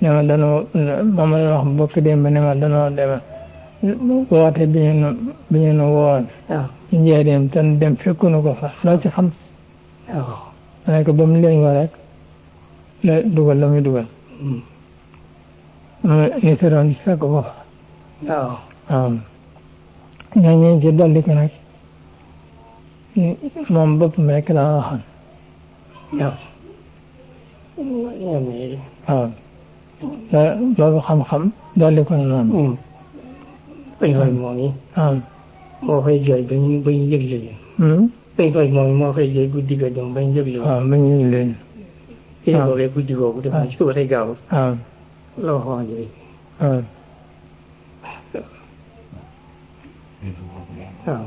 ne ma danoo moo ma doon wax bokk démb ne ma danoo dema woote bi ñu nu woon ci Njéeréer te dem fekkunu ko fa loo ci xam ma ne ko ba mu leen rek la dugal la muy dugal ñu tëroon fekk ko fa waaw ñooñu ci dolli ko nag moom boppam rek la waxoon waaw loolu xam-xam dolli ko na noonu waaw moo koy jooy ba ñu yëgle leen moom moo koy jooy guddi ga dem ba ñu yëgle leen waaw ba ñu yëgle leen kii boobee guddi googu def na ci suba tey gaaw waaw la waxoon jooy waaw waaw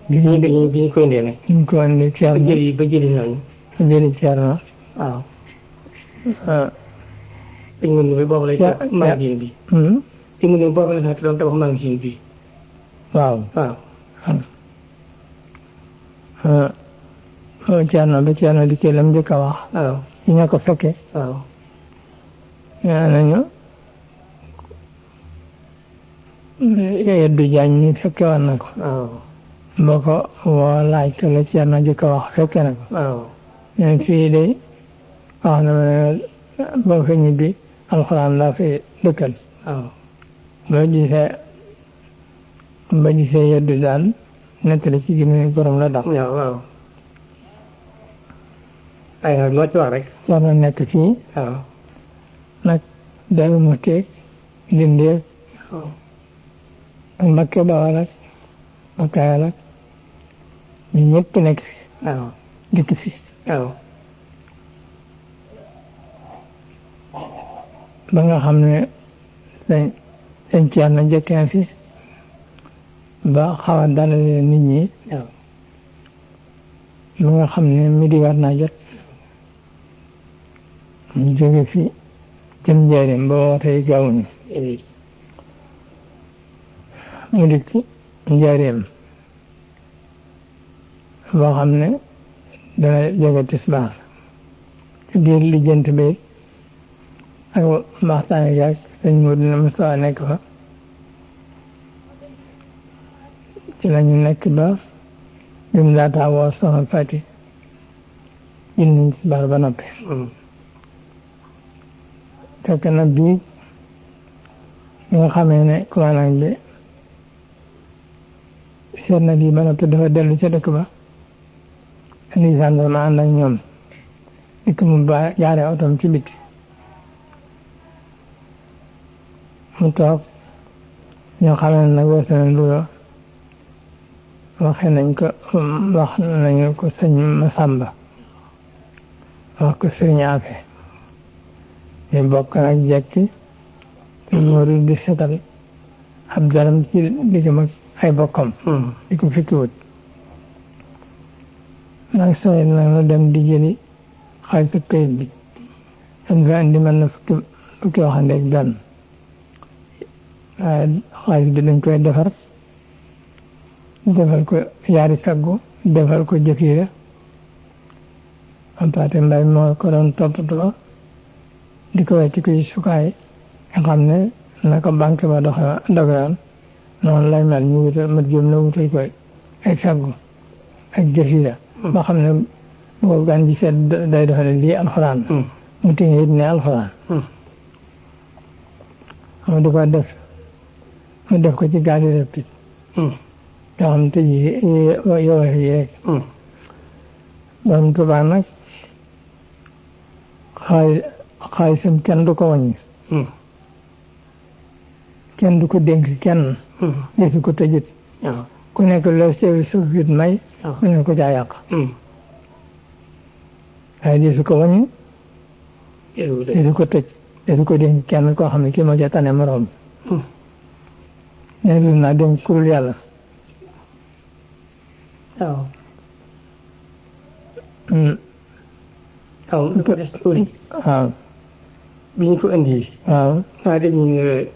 bi ñu koy indee nag ñu ko indi Ceerno ba jëli noonu ba jëli Ceerno waaw te ñu ngi boobu lay tax magasin bi te mu ne boobu la doon tabax magasin bi waaw waaw Ceerno ba Ceerno di kii lam njëkk a wax waaw ci ña ko fekke waaw nee nañu Yeddu Jaañ ñi fekke woon na ko waaw boo ko woo laaj ko la Ceerno njëkk a wax fekke na ko waaw ñeen fii de wax na ma boo fa ñibbi alxuraan laa fi dëkkal waaw ba gisee Yeddu daal nettali ci gémmiñu borom la dax waaw ay nag moo ci wax rek Ceerno nekk fii waaw nag Daaru Muxti Ndindi ak Mbakke Bawal ak Kajoor ak ñu ñëpp nekk fi waaw dëkk fi waaw ba nga xam ne sëñ Ceerno njëkkeen fi ba xaw a dalale nit ñi waaw ba nga xam ne midi war naa jot ñu jóge fi jëm Njaaréem ba wootee gaawuñu mu dikk Njaaréem boo xam ne dana jóge tisbaar ci biir lijjanti bi ak waxtaan ak sëñ Moodu na Musaa nekk fa ci la ñu nekk ba bi mu laataa woo soxna Fati jël nañ tisbaar ba noppi fekk na bii bi nga xamee ne commandant bi seet na lii ba noppi dafa dellu ca dëkk ba indi gendarme ànd ak ñoom dikk mu ba jaaree otom ci biti mu toog ñoo xamee ne nag woote na Louga wax nañu ko sëñ Masamba wax ko sëñ Afe ñu bokk nag jekki sëñ Moodu di setal ab daram ci diggam ak ay bokkam di ko fikkiwut nag sooy nag na dem di jëli xaalis ak kayit bi dañ fa indi mën na fukki waxande ak benn waaye xaalis bi dañ koy defar ko yaari saggu defal ko jëkkiira am paate mbay moo ko doon toppatoo di ko wecc ci sukaay nga xam ne na ko banque ba dogaan noonu lay mel ñu wutal mat jëm na wutal ko ay saggu ak jëkkiira ba xam ne boo gan ji seet day defe ne lii alxuraan mu tiñe it ne alxuraan mu di ko def mu def ko ci gaali rapide yoo xam te yoo yeeg borom Tuubaa nag xaalisam kenn du ko wàññi kenn du ko dénk kenn desu ko tëjit ku nekk loo sew suufit may mën na ko caa yàq waaye desu ko wàññi desu ko tëj desu ko dénk kenn koo xam ne kii moo ca tane moroom ne lu naa dénk kurul yàlla waaw waaw waaw bi ñu ko indi waaw maa dégg ñu ne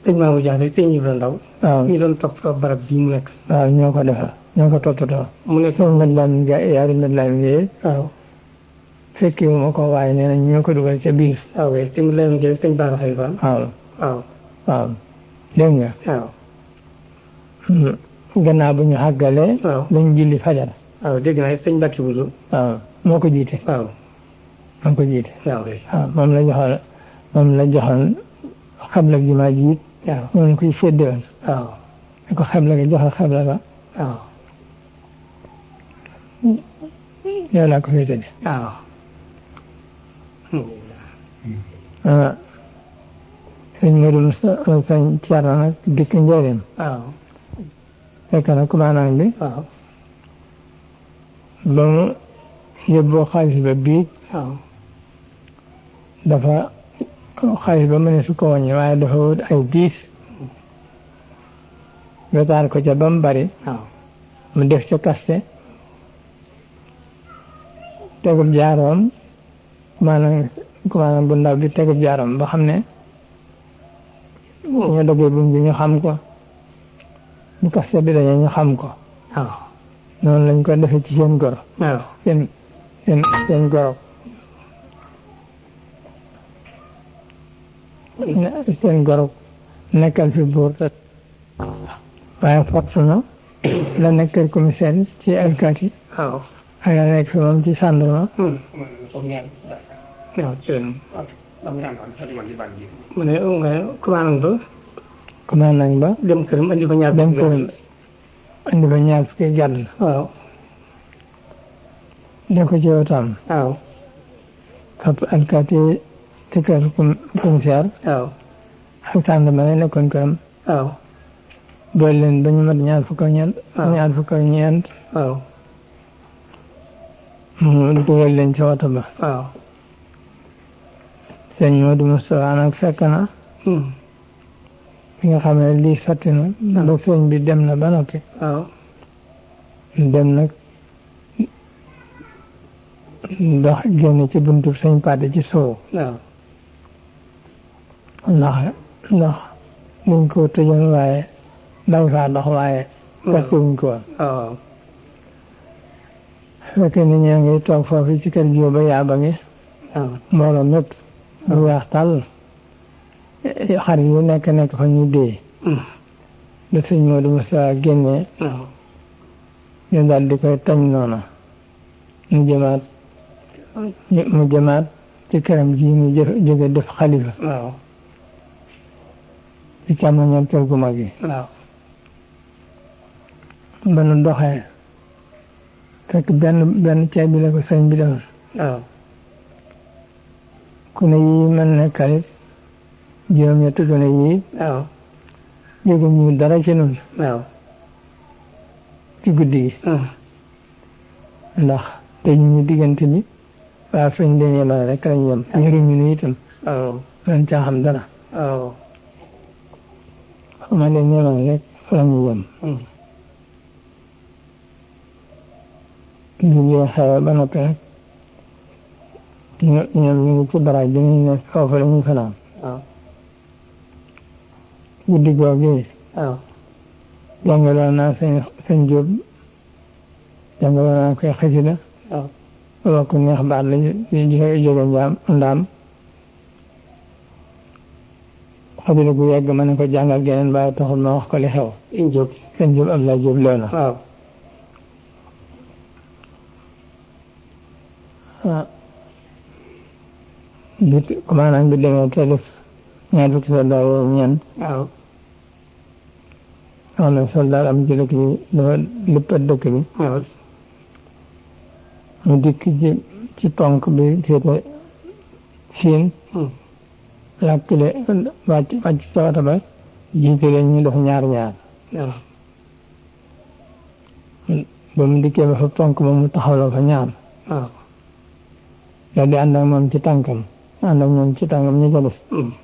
sëñ Mamadou Dia rek sëñ Ibra Ndaw waaw ñu doon topp barab bii mu nekk waaw ñoo ko defar ñoo ko toppatoo mu nekk soo mën lam yaari mën lam yee waaw fekki moo ko waaye nee nañ ñoo ko dugal ca biir waaw kay sëñ Layma Gueye sëñ Bara Xalifa waaw waaw waaw dégg nga waaw gannaaw bu ñu xàggalee waaw dañ julli fajar waaw dégg naa sëñ Mbacke Bousso waaw moo ko jiite waaw moo ko jiite waaw kay waaw moom la joxoon xabla jumaa ji it waaw moom la koy séddewoon waaw da ko xabla ga joxal xabla ga waaw yow laa ko féetale waaw sëñ Modou Moustapha sëñ Thierno nag dëkk Njaaréem waaw fekk na commandant bi waaw ba mu yóbboo xaalis ba bii waaw dafa xaalis ba mu ne su ko wàññi waaye dafa wut ay diis wetaar ko ca ba mu bari waaw mu def ca kaste tegub jaaroom commandant bu ndaw bi tegub jaaroom ba xam ne ñu dogee buum bi ñu xam ko bu kaste bi dañee ñu xam ko waaw noonu lañ ko defee ci seen goro waaw seen goro seen goro nekkal fi buur te waaye force na la nekkal commissaire ci alkaati waaw ak la nekk fi moom ci gendarme waaw seen mu ne nga commandant ba dem këram andi fa ñaar dem këram andi fa ñaar fukki jàdd waaw def ko ci wotaam waaw fab alkaati ci kër commissaire waaw ak gendarme la nekkoon këram waaw doole leen ba ñu mat ñaar fukk ak ñeent waaw mu dugal leen ci woto ba waaw sëñ Modou Moustapha nag fekk na bi nga xam ne lii sotti na ba sëñ bi dem na ba noppi waaw dem nag dox génn ci buntu sëñ Paate ci soow waaw ndax buñ ko tëjoon waaye daw faa dox waaye fekk wuñ ko woon waaw fekk ni ñaa ngi toog foofu ci kër Jóoba Yaaba gi waaw mbooloo mépp lu weex tàll xar yu nekk fa ñu dee da sëñ Modou Moustapha génnee waaw ñu daal di koy tañ noona mu jëmaat ci këram ji mu jóge def xalifa waaw ci càmmoñam kër gu mag yi waaw ba nu doxee fekk benn ceeb bi la ko sëñ bi defal waaw ku ne yii mën na kalit juróom-ñetti ku ne yii waaw jóge ñu dara ci nun waaw ci guddi gi ndax te ñu diggante bi waaw fañ dañee la rek lañ yem yëruñu nu itam waaw man caa xam dara waaw ma leen ñemal rek la ñu yem ñu xewe ba noppi nag ñoom ñu ngi ci baraaj bi ñu ne foofu la ñuy fanaan waaw guddi googu waaw jàngaloon naa sëñ Jóob jàngaloon naa koy xasida waaw booba ku neex baat la jóge ndaam xasida gu yegg ma ne ko jàngal geneen waaye taxul ma wax ko li xew sëñ Jóob am la Jóob loona waaw bi commandant bi demee te def ñaar fukki soldat yooyu ñeent waaw xam ne soldaar am ci dëkk bi dafa lëppat dëkk bi waaw mu dikk ci ponk bi féete Siin lakkile wàcc ca wata ba jiite leen ñu dox ñaar waaw ba mu dikkee ba fa ponk ba mu taxawloo fa ñaar waaw daal di ànd ak moom ci tànkam ànd ak moom ci tànkam ñu ca def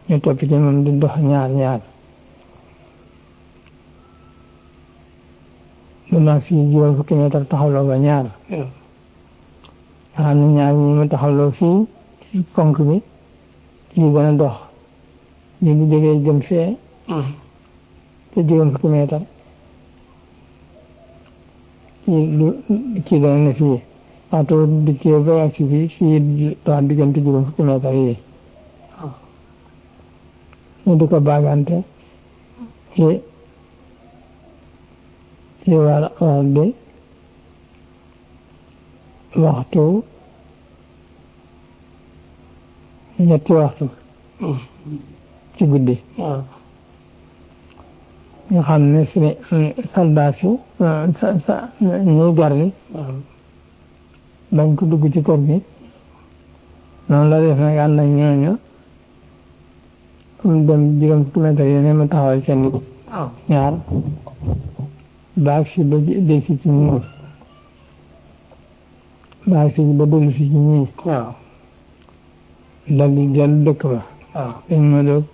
ñu topp ci moom di dox ñaar ba maag fii juróom fukki meetar taxawloo ba ñaar nga xam ne ñaar ñi mu taxawloo fii ci ponk bi kii gën a dox ñu di jógee jëm fee te juróom fukki meetar kii dana ne fii waxtu dikkee ba ak fii dox diggante juróom fukki meetar yi ñu di ko baagante ci war bi waxtu ñetti waxtu ci guddi nga xam ne suñu soldat si ñuy garni bañ ko dugg ci kër gi noonu la def nag ànd ak ñooñu mu dem juróom fukki mètre yi ne ma taxawal seen ñaar baag si ba dégg si ci ñii baag si ba dellu si ci ñii dal di dellu dëkk ba dañ ma doog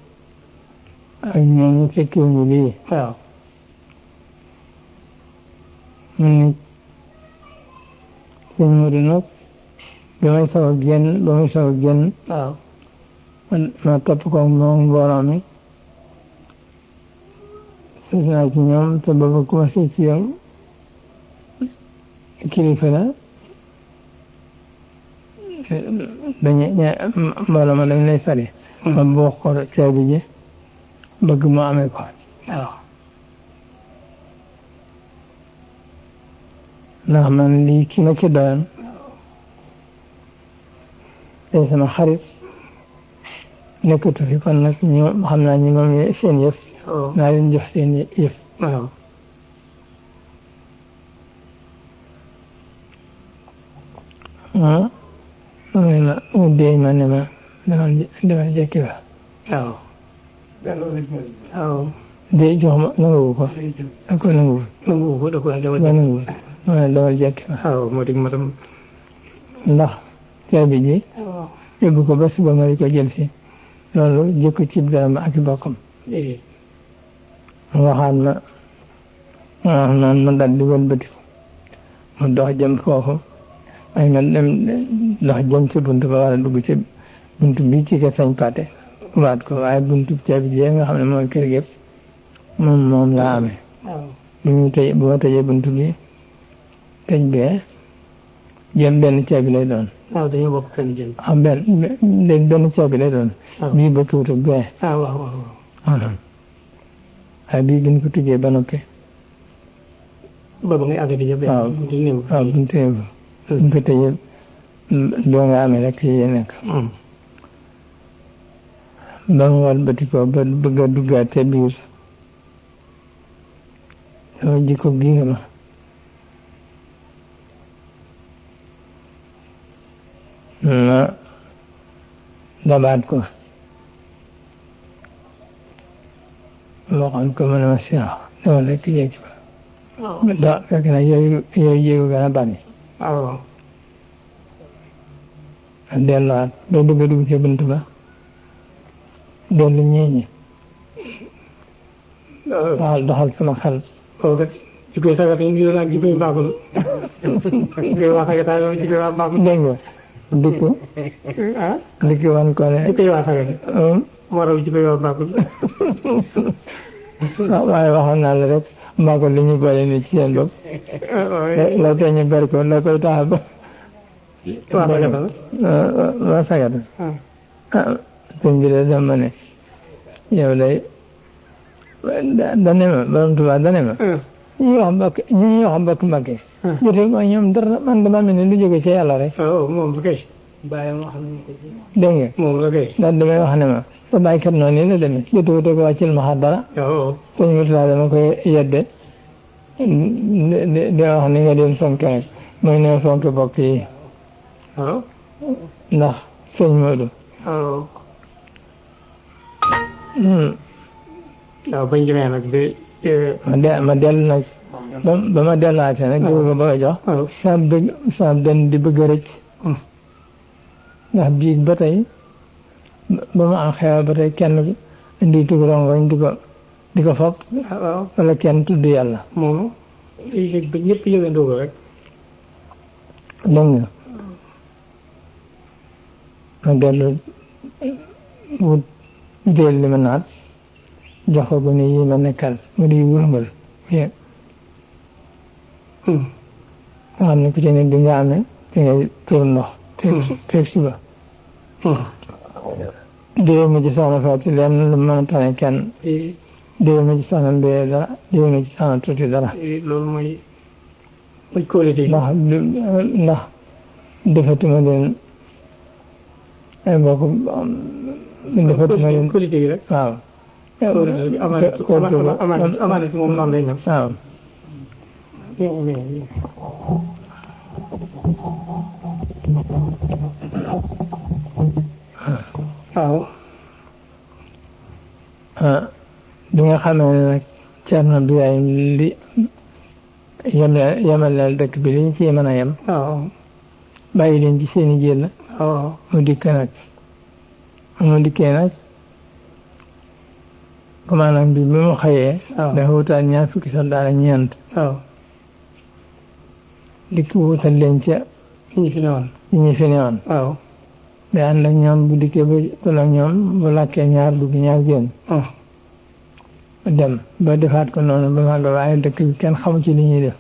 ak ñooñu fekkee ñu lii mu ne sëñ Modou nag ba may soog a génn ma topp ko moom mbooloo mi gis naa ci ñoom te booba commencé ci yow kilifa la mbooloo ma dañ lay sari ma boo ko caabi ji bëgg mu amee ko ndax man lii ki ma ci doon tey sama xarit nekkatu fi kon nag ñoom xam naa ñi moom seen yëf naa leen jox seen yëf mu dee ma ne ma demal jekki ba dee jox ma nanguwu ko da ko nanguwu ma demal jekki ba ndax caabi ji yóbbu ko ba suba ma di ko jël si loolu jëkk ci dara ak bokkam waxaat ma naan ma dal di wëlbati mu dox jëm foofu ay nga dem dox jëm ci buntu ba war a dugg ci buntu bi ci kër Sëñ Paate waat ko waaye buntu caabi ji nga xam ne mooy kër gépp moom laa amee bu ma tëjee buntu bi tëj bee jëm benn caabi lay doon dañoo bokk kenn jël benn caabi lay doon bii ba tuuti bee waaye bii gën ko tëjee ba noppi boobu ngay àgg di jël waaw buntu néew buñ ko tëjee doo nga amee rek yi nekk ba mu war bëti ko ba bëgg a duggaat te biir sama jikko gi nga ma ma dabaat ko waxoon ko ma ne ma si dama rek yegg da fekk na yooyu jéego gën a bari delluwaat doo bëgg a dugg ci bunt ba dellu ñeeñi doxal sama xel jikoy sagata ngi la jikoy baaxul jikoy waa sagata jikoy waa baaxul dégg nga dikk wan ko ne jikoy waa sagata moo raw jikoy waa baaxul waaye waxoon naa la rek mbaa ko li ñu boole ni ci seen bopp la tee ñu ber ko la koy tax ba waa sagata sëñ bi de dama ne yow day dane ma borom Tuubaa dane ma ñi wax mbokk Mbàkke jote ko ñoom dara man dama mel ne lu jóge ci yàlla rek moom bu kay dégg nga moom la kay daal damay wax ne ma te baykat noonu nii la demee jotoo ko wàccil ma xar dara waaw te ñu laa dama koy yedde di wax ni nga dem fonk rek mooy ne fonk bokk yi waaw ndax sëñ Modou waaw waaw bañ demee nag ma dellu nag ba ma delluwaatee nag di ko bëgg a jox saa den di bëgg a rëcc ndax biig ba tey ba ma am xew ba tey kenn indi tug rongoñ di ko foog waaw wala kenn tudd yàlla moom ba ñëpp yëgandoo ko rek dégg nga ma dellu wut jël li ma naat jox ko gune yi ma nekkal mu di wërngal fii nga xam ne ku ci nekk di nga amee fi ngay tuur ndox feeg suba déwén ma ci soxna Fatou leen lu mën a tane kenn déwén ma ci soxna Mbeye dara déwén ma ci soxna tuuti dara loolu mooy qualité ndax defatuma leen ay mbokk defatuma leen qualité yi rek waaw amaana si moom noonu lay mel waaw waaw bi nga xamee ne nag Cerno Birahim li yemaleel dëkk bi liñ ci mën a yem waaw bàyyi leen ci seeni jël waaw mu dikkee nag commandant bi mu xëyee dafa wutaat ñaar fukki soldaar ak ñeent waaw dikk wutal leen ca ñu fi newoon ñi fi newoon waaw day ànd ak ñoom bu dikkee ba tolloog ñoom bu làkkee ñaar dugg ñaar génn dem ba defaat ko noonu ba màgg waaye dëkk bi kenn xamu ci li ñuy def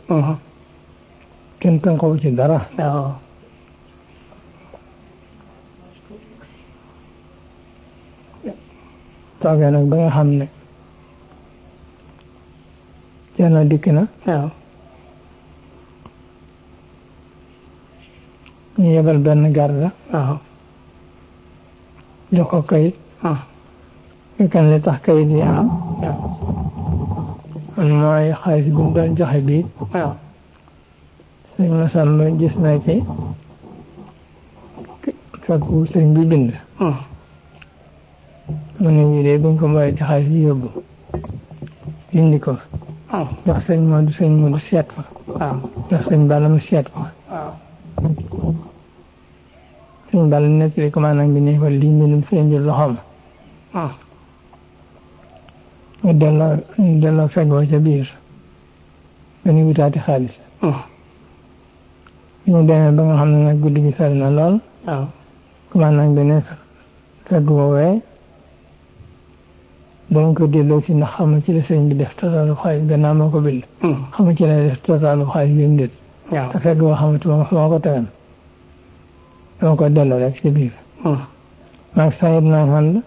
kenn tënkawu ci dara waaw toogee nag ba nga xam ne Cerno dikk na waaw ñu yebal benn garde waaw jox ko kayit kan li tax kayit yi am man mooy xaalis bi mu doon joxe bii waaw sëñ Masamba gis na ci fekk sëñ bi bind mu ne ñii de buñ ko mboole ci xaalis yi yóbbu indi ko jox sëñ Modou seet ko jox sëñ Balla mu seet ko sëñ Balla nettali commandant bi ne ko lii mbindum sëñ bi loxoom ñu delloo feggoo ca biir dañuy wutaati xaalis ñu demee ba nga xam ne nag guddi gi sori na lool commandant bi ne fegg woowee dañ ko delloo si ndax xam ci la sëñ bi def totalu xaalis gannaaw moo ko bind xam ci la def totalu xaalis bi mu dit te fegg woo xamatuma fu ma ko tegan dama ko delloo rek ci biir maag sayit naa ànd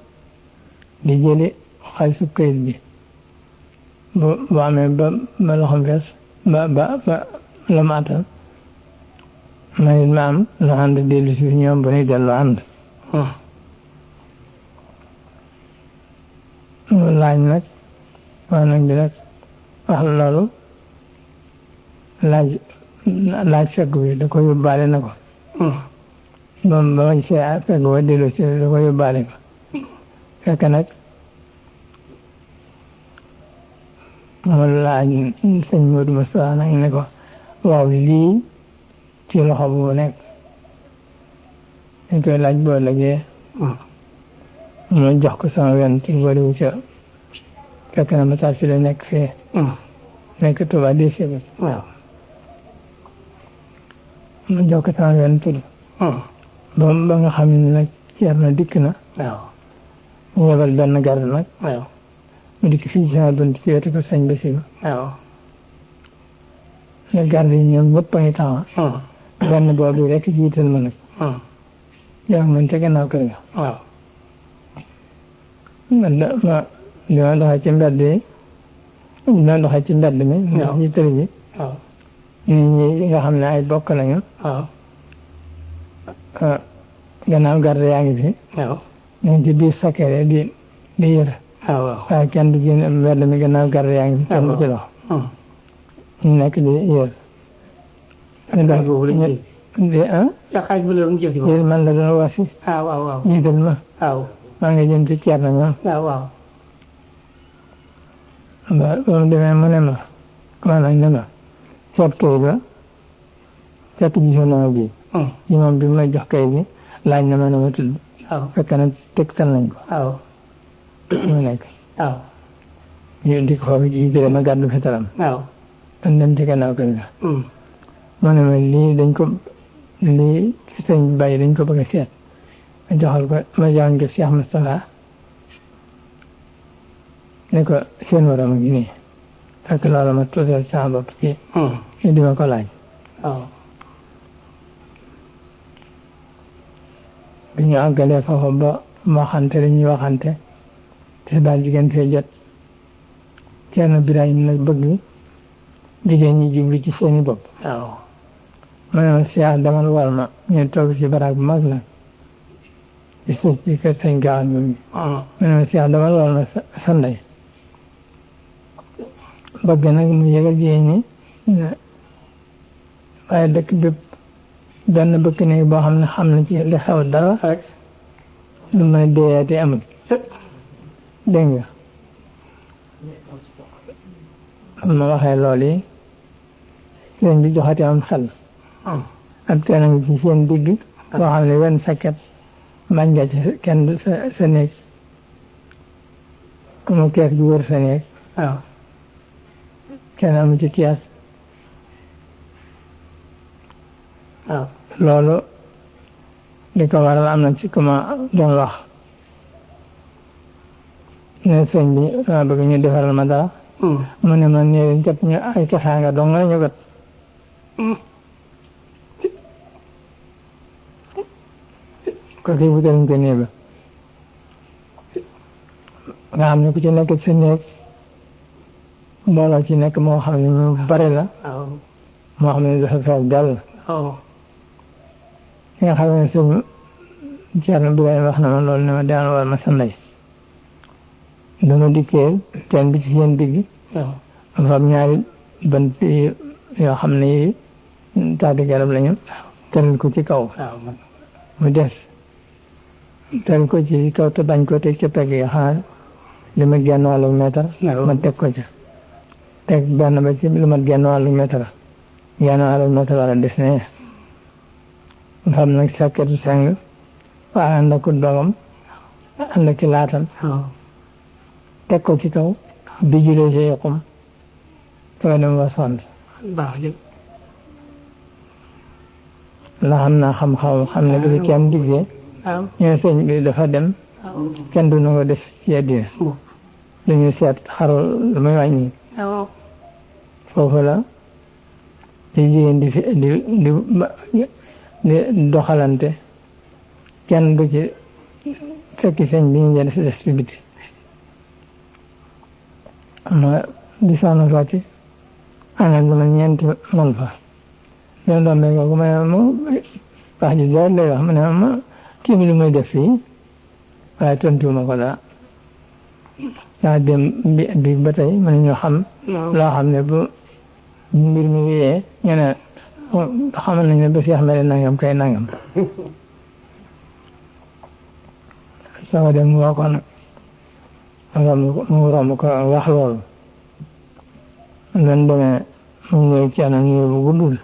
di jëli xaalisu këyit bi bu amee ba loxom fees ba la ma attan ma it ma am la ànd dellu si ñoom ba ñuy delloo ànd laaj nag maanaam bi nag wax loolu laaj fekk bi da ko yóbbaale na ko moom ba ma gisee fekk ba dellu si da ko yóbbaale ko fekk nag ma laaj sëñ Modou Moussa nag ne ko waaw lii ci loxo bu nekk dañ koy laaj boo lëgee ma jox ko sama wenn ci booliwu ca fekk na ma taal si la nekk fee nekk Touba DC bi waaw ma jox ko sama wenn tudd ba nga xam ne nag Cerno dikk na waaw ñu yebal benn garde nag waaw mu dikk fii ci sama bunt ci wetu ko sëñ Bassirou waaw ne garde yi ñoom ñëpp a ngi taxaw benn boobu rek jiital ma nag yow man ca gannaaw kër ga waaw li ma doxee ci mbedd yi li ma doxee ci mbedd mi ñu tëri bi ñi nga xam ne ay bokk lañu gannaaw garde yaa ngi fi nañ ci biir sakkere di yër waaye kenn du génn mbedd mi gannaaw gar yaa ngi kenn du ci dox ñu nekk di yër xaaj bu la doon jël si yéen man la doon wax si waaw jiital ma maa ngi jëm ci Ceerno ñoom waaw ba mu demee mu ne ma maanaam ne ma seet kayit ba fekk gisoon na ma bii ci moom bi may jox kayit bi laaj na ma ne ma tudd fekk na tegtal nañ ko mu nekk ñu di ko foofu ji jële ma gàddu fetalam dan dem ci gannaaw kër ga mu ne ma lii sëñ bàyyi dañ ko bëgg a seet ma joxal ko ma joxoon ko Cheikh Moustapha ne ko seen waram a ngi nii fekk loolu ma tuutal sama bopp ci ñu di ma ko laaj bi ñu àggalee foofu ba waxante li ñuy waxante te daal jigéen fee jot Ceerno Birahim nag bëgg jigéen ñi jublu ci seeni bopp ma ne ma Cheikh demal war ma ñu toog ci baraag bu mag la ci suuf ci kër sëñ Gaawaan bi ma ne ma Cheikh demal war ma sa ndey bëgg nag mu yëgal jigéen ñi waaye dëkk bépp benn bëkk néeg boo xam ne xam na ci li xew dara rek lu may deeyaate amul dégg nga ma waxee loolu yi sëñ bi joxati am xel ak teen a ngi ci seen digg boo xam ne wenn sakket bañ nga ci kenn sa néeg mu kees gi wër sa néeg kenn amu ci kees loolu li ko waral am na ci ku ma doon wax ne sëñ bi sama bëgg ñu defaral ma dara mu ne ma néew kat ñu ay taxaanga dong nga ñu kat ko kii wutal ñu ko néeg ba nga xam ne ku ci nekk sa néeg mbooloo ci nekk moo xam ne mu bari la moo xam ne dafa fees dell nga xam ne sëñ Ceerno Birahim wax na ma loolu ne ma daan war ma sa ndey dama dikkee teen bi ci seen digg fam ñaari bant yoo xam ne yi taati garab lañu teral ko ci kaw mu des teral ko ci kaw te bañ ko teg ca pegg yi xaar li ma genn wàllu mètre ma teg ko ca teg benn ba ci lu mat genn wàllu mètre wala des ne xam nag sakketu seng waa ànd ak doomam ànd ak ci laatam teg ko ci kaw bi julee ci yokkum soo dem ba sonn la xam naa xam ne bi kenn diggee ñoo sëñ bi dafa dem kenn du na ko def ci àddina dañuy seet xaru lu muy wàññi foofu la ci jigéen di doxalante kenn du ci fekki sëñ bi ñu def ci biti ma di soxna Faati ànd ak ma ñeenti man fa ñoom doom bi kooku ma ne ma wax ji leer lay wax ma ne ma kii bi lu muy def fii waaye tontuwuma ko dara yaa dem bi ba tey mën ñoo xam loo xam ne bu mbir mi wéyee ñu ne xamal nañ ne ba Cheikh mel nangam kay nangam soo dem mu wax ko nag mu romb ko wax loolu lan demee mu ñëw ci anam ñëw bu guddul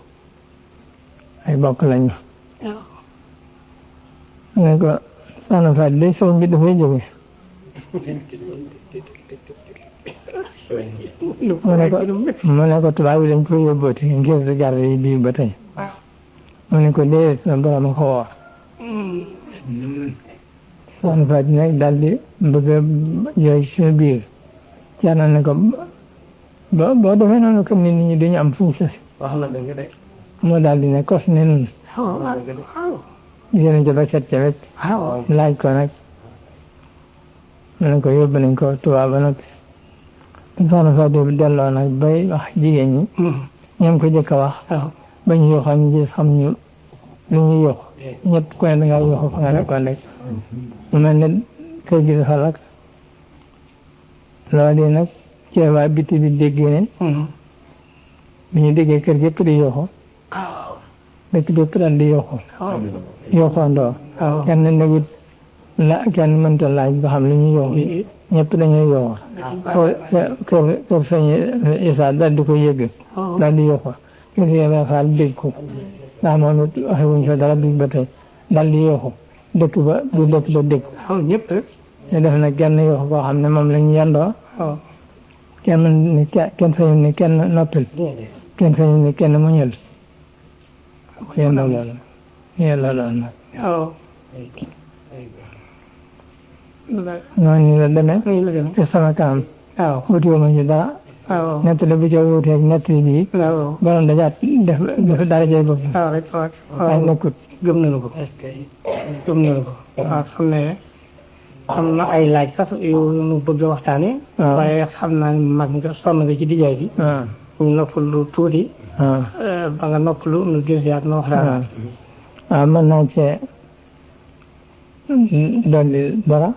ay bokk lañu ne ko soxna Faty day sëñ bi dafay jóge mu ne ko tubaab yi dañ ko yóbbooti ngir gar yi bii ba tey mu ne ko dee sa borom a ko woor soxna Faty nag daal di bëgg a yooyu suñu biir Ceerno ne ko boo defee noonu comme ni nit ñi dañu am fuñ sës wax la dëgg de moo daal di ne kos ne nun yéen jaba set ca wet laaj ko nag mu ne ko yóbbu nañ ko tubaab ba nag soxna Faty bi delloo nag bay wax jigéen ñi ñoom ko jëkk a wax ba ñu yoo xam ñu xam ñu lu ñuy yokk ñëpp ku ne dangaa yokk fa nga nekkoon rek mu mel ne kër gi dafa lakk loolu nag ci waa biti bi déggee ne bi ñu déggee kër gi yëpp di yokku dëkk bi yëpp daal di yokku yokkandoo kenn newut kenn mënta laaj ba xam lu ñuy yokku ñëpp dañuy yokku kër sëñ Issa daal di ko yëgg daal di yokku kër Ibrahima Fall dégg ko ndax moom it waxewuñ fa dara bi ba tey daal di yokku dëkk ba dégg ñëpp rek ñu def nag kenn yokku koo xam ne moom lañu yendoo kenn sañu ni kenn noppil kenn sañu ni kenn muñal yendoo loolu yàlla loolu nag noonu la demee ci sama kanam wutiwu ma ci dara nettali bi ca wuuteeg nettali bii borom dajaat def dara jëy bopp waaye nekkut gëm nañu ko waaw xam ne am na ay laaj sax yu ñu bëgg a waxtaane waaye xam naa mag nga sonn nga ci dijaay bi ñu noppalu tuuti ba nga noppalu nu jësiyaat na waxtaan waaw mën naa cee dolli dara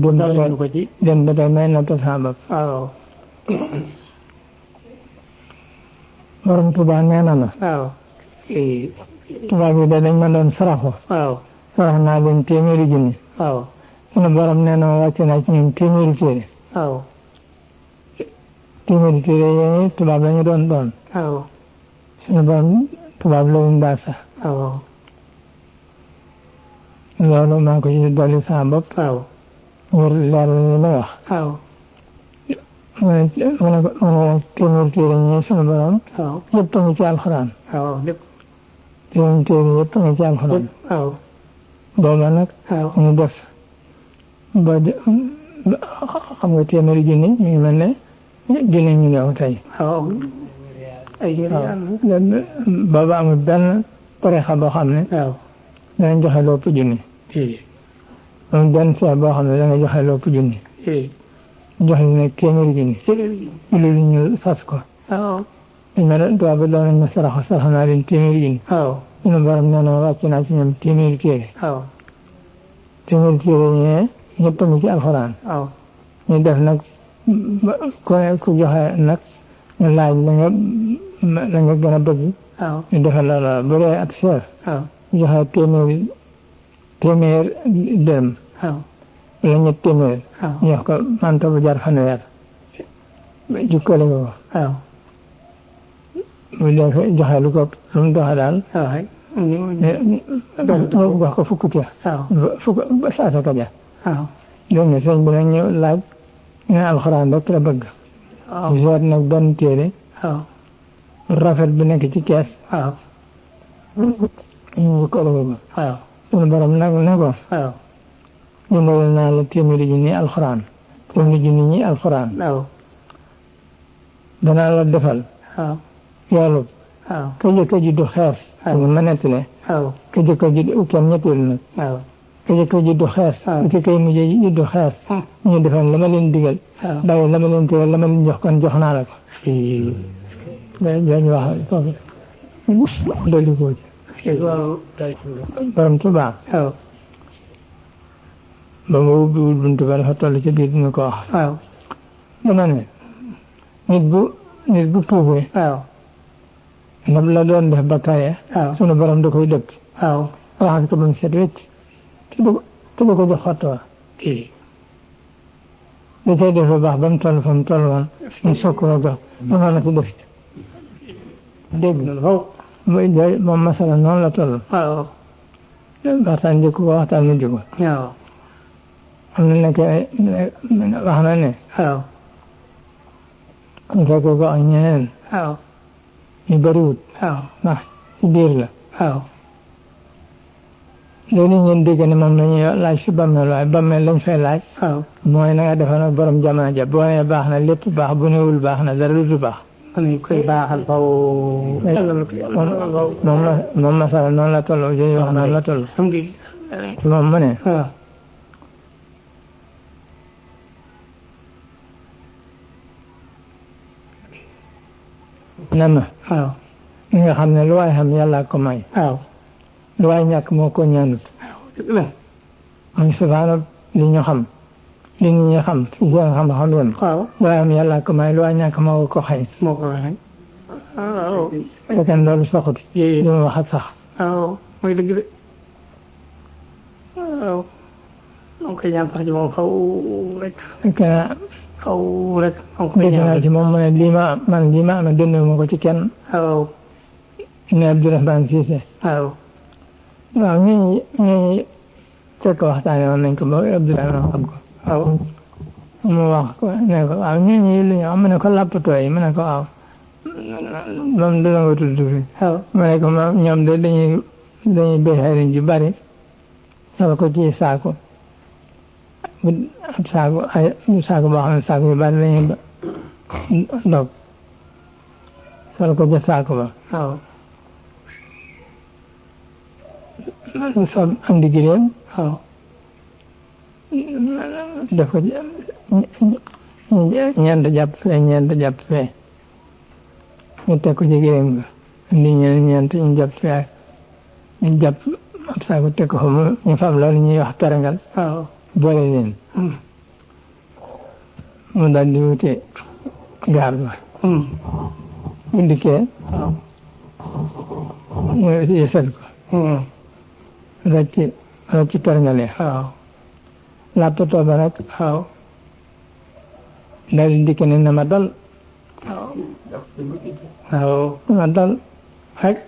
dolli ko ci dem ba tey may nattal sama bopp waaw borom Tuubaa nee na tubaab yi dañ ma doon saraxu sarax naa leen téeméeri junni sunu borom nee na wàcc naa ci ñoom téeméeri téere téeméeri téere yooyu tubaab la ñu doon sunu borom tubaab la wuñ baax sax loolu maa ko ci dolli sama bopp ngir leer li may wax mu ne téeméeri téere ñi sunu borom yëpp a ngi ci alxuraan téeméeri téere yëpp a ngi ci alxuraan booba nag ñu def ba xam nga téeméeri junni ñu ngi mel ne junni million tey booba amul benn pareexa boo xam ne danañ joxe lopp junni amul benn seex boo xam ne danga joxe lopp junni joxe ne téeméeri junni loolu ñu fas ko dañ ma doon tubaab bi doon nañ ma sarax naa leen téeméeri junni ñu borom nee na wàcc naa ci ñoom téeméeri téere téeméeri téere ñee ñëpp a ngi ci alxuraan ñu def nag ku joxe nag ñu laaj la nga gën a bëgg ñu defal la bu dee ab seer joxe téeméer dërëm wala ñett téeméer ñu wax ko manta bu jar fanweer jukkale ko mu def joxe lu ko lu mu doxe daal wax ko fukk saasa ja dégg nga sëñ bi nag ñu laaj ñu ne alxuraan rek la bëgg joot nag benn téere rafet bi nekk ci kees ñu ko sunu borom nag ne ko jëndal naa la téeméeri junni alxuraan téeméeri junni ñi alxuraan danaa la defal yoolu ka jëkk a juddu xees ma nettale ka jëkk a juddu kenn ñetteel nag ka jëkk a juddu xees ki kay mujjee juddu xees ñu defal la ma leen digal bàyyi la ma leen tegal la ma leen jox kon jox naa la ko dañu wax foofu dolli ko borom Tuubaa ba ma ubbiwul buntu ba dafa toll ci biir dina ko wax dama ne nit bu tuubee ndam la doon def ba tawee sunu borom da koy dëpp waxal ko ba mu set wecc te du ko jox xottuwa da koy def lu baax ba mu toll fa mu toll woon ñu soog ko jox mënoon na ci def dégg moom masala noonu la toll waxtaan njëkk ko waxtaan mujj ko am na nekk wax na ne ñu fekk ko ak ñeneen ñu bëriwut ndax ci biir la loolu ngeen dégg ne moom lañuy laaj si bàmmeel waaye bàmmeel lañ fay laaj mooy na nga defal nag borom jamono ja boo nee baax na lépp baax bu newul baax na dara du baax koy baaxal faw moom masala noonu la toll jëy wax noonu la toll moom mu ne na ma ñi nga xam ne lu waay xam yàlla ko may lu waay ñàkk moo ko ñaanut am safaanab li ñu xam li ñu xam si seen xam-xam yoon waaye am yàlla ko may lu waay ñàkk moo ko xëy fekkee loolu saxut li mu wax ak sax mooy dëgg de donc koy ñaan sax ji moom xaw rek dégg naa ci moom mu ne lii ma amee dund ma ko ci kenn ne Abdourahmane Cissé waaw ñi fekk waxtaane woon nañ ko ba Abdourahmane xam ko mu wax ko ne ko waaw ñi lu ñu am mu ne ko lappatoo yi mu ne ko waaw moom dina ko tudd fi mu ne ko ñoom de dañuy béy xëriñ ji bari solo ko ci saako saako boo xam ne saako yu bari lañuy dog solo ko ca saako ba so am di giréem def ko ñeent jàpp fee ñu teg ko ci giréem ga indi ñeent ñu jàpp fee ñu jàpp saako teg ko fa ñu fab loolu ñuy wax tarangal boole leen mu daal di wute gaar ba bu dikkee mu yësal ko rocci tarangal lappatoo ba nag daal di dikk ne na ma dal ma dal rek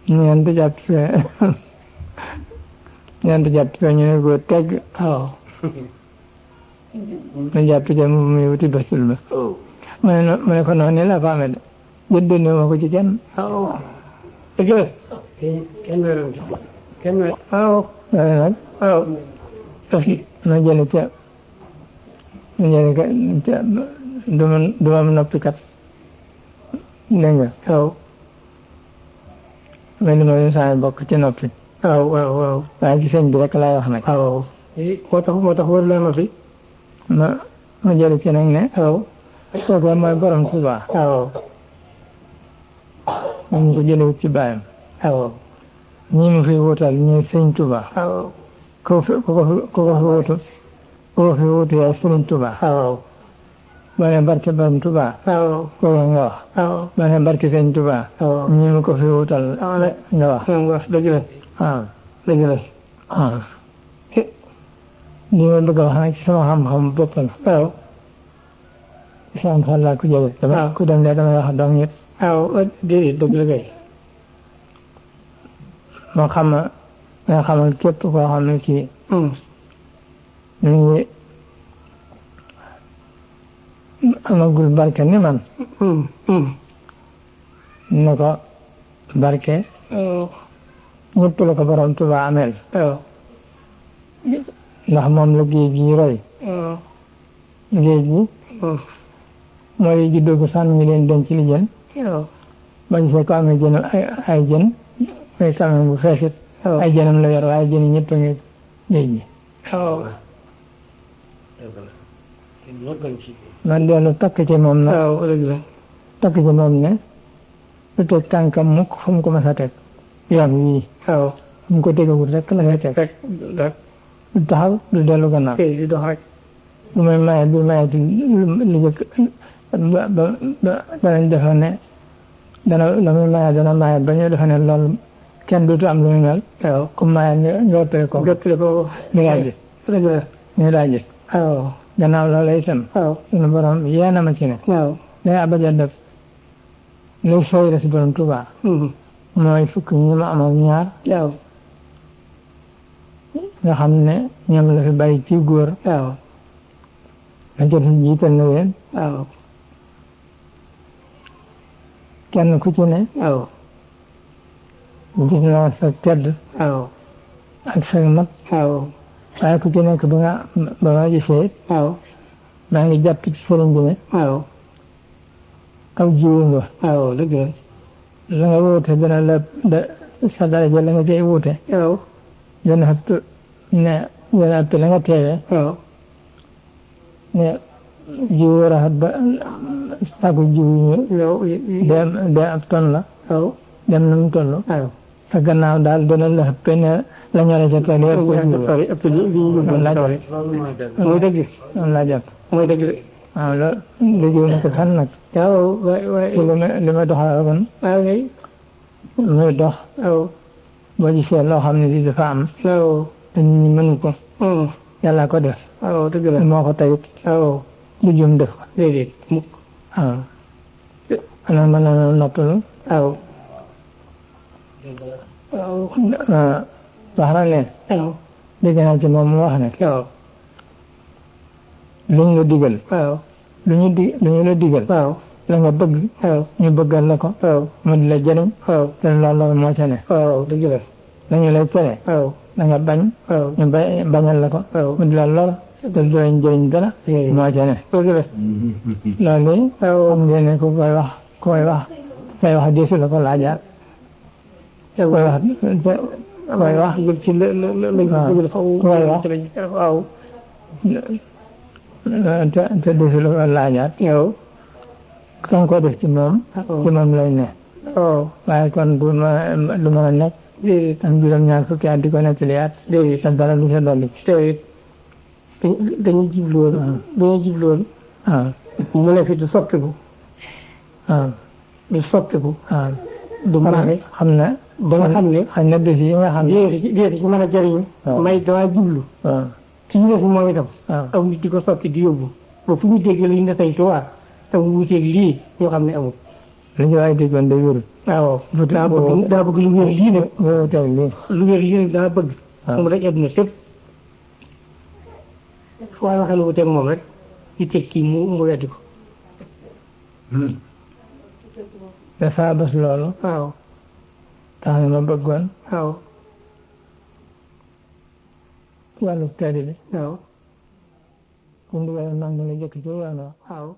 ñeent jàpp fee ñu ne ko tegg ma jàpp ca muy wuti basul ba mu ne ko noonu la ko amee de jëddoo ne ma ko ci kenn dëgg la kenn nag ma jële ca du ma noppi kat dégg nga mais li ma saa bokk ci noppi waaye ci sëñ bi rek laay wax nag moo tax wër la ma fi ma jële ci nag ne kooku mooy borom Tuubaa moom ko jëlewut ci bàyyam ñii mu fi wutal ñuy sëñ Tuubaa ku ko fi wutu yaay sëriñ Tuubaa ba ne barke borom Tuubaa kooku nga wax ba ne barke sëñ Tuubaa ñii mu ko fi wutal nga wax dëgg la dëgg la li ma bëgg a wax nag ci sama xam-xam bopp la sama xel laa ko jëlee dama ku dem ne damay wax dong it déedéet dëgg la kay moo xamal képp koo xam ne kii ñu ngi amagul barke ni man ne ko barke ñëpp la ko borom Tuubaa ameel ndax moom la géej gi roy géej gi mooy juddoo ko sànni ñu leen denc li jën bañ fekk ko amee jën ay jën ay camion bu feesit ay jënam la yor waaye jën yi ñëpp a ngi géej gi man dellu takk ci moom nag takk ci moom ne du teg tànkam mukk fu mu ko mas a teg yoon wii fu mu ko tegagul rek la fay teg du taxaw du dellu gannaaw di dox rek lu may maye du maye li jëkk danañ defa ne la muy maye dana maye ba ñu defa ne loolu kenn dootu am lu muy mel comme maye nga jottale ko ni ngaa gis ni daa gis gannaaw loolu itam sunu borom yéena ma ci ne day abaja def lu sooy la si borom Tuubaa mooy fukk ñi ma amoon ñaar nga xam ne ñoom la fi bàyyi ci góor nga jot jiital na leen kenn ku ci ne gis naa sa tedd ak sa mat waaye ku ci nekk ba ma gisee maa ngi jàpp ci sëriñ bi ne aw jiwu nga dëgg la nga wuute dana la sa daraja la nga cay wuute dana ëpp la nga teewee ne jiwu rafet ba sàkku jiwu ñu dem ab ton la dem na mu toll te gannaaw daal dana la ëppee ne la ñore ca tool yi ëpp li ñu laaj mooy dëgg noonu laa jàpp mooy dëgg de waaw loolu liggéey na ko fan nag waaw waay li ma doxal kon waaw kay muy dox waaw boo gisee loo xam ne di dafa am waaw te nit ñi mënu ko yàlla ko def waaw dëgg la moo ko tayit waaw lu jëm def ko déedéet mukk waaw xanaa mën na noppalu waaw wax na ne waaw dégg naa ci moom mu wax ne waaw lu ñu la digal waaw lu ñu la digal waaw la nga bëgg waaw ñu bëggal la ko waaw mu di la jëriñ waaw te loolu moo ca ne waaw dëgg la la ñu lay tere waaw da nga bañ waaw ñu bañal la ko waaw mu di la lor te du leen jëriñ dara moo ca ne dëgg la loolu xam ngeen ne ku koy wax deesu la ko laajaat koy wax ci la dëgg la faw koy wax waaw te deesu la ko laajaat yow kan ko def ci moom lay ne waaw waaye kon du mën a nekk déedéet am juróom-ñaar fukki at di ko nettaliyaat déedéet te dara du ca dolli te dañuy jubloolu waaw mu ne fi du soppiku waaw du soppiku waaw du maane xam ne ba nga xam ne xañ na def yi nga xam ne déedéet ci mën a jëriñ may dama jublu waaw ci ñu defu moom itam waaw aw nit di ko soppi di yóbbu ba fu ñu dégg la ñu ne tey tuwaa te mu wuteeg lii ñoo xam ne amul li ñu waay déggoon day wér waaw daa bëgg lu wér lii nag tey lii lu wér lii nag daa bëgg moom rek adduna sépp fu waay waxee lu wuteeg moom rek di teg kii mu weddi ko te saa bés loolu waaw tax na ma bëggoon waaw wàllu tedd bi waaw fu mu dugal nangu la jëkk ci yoon waaw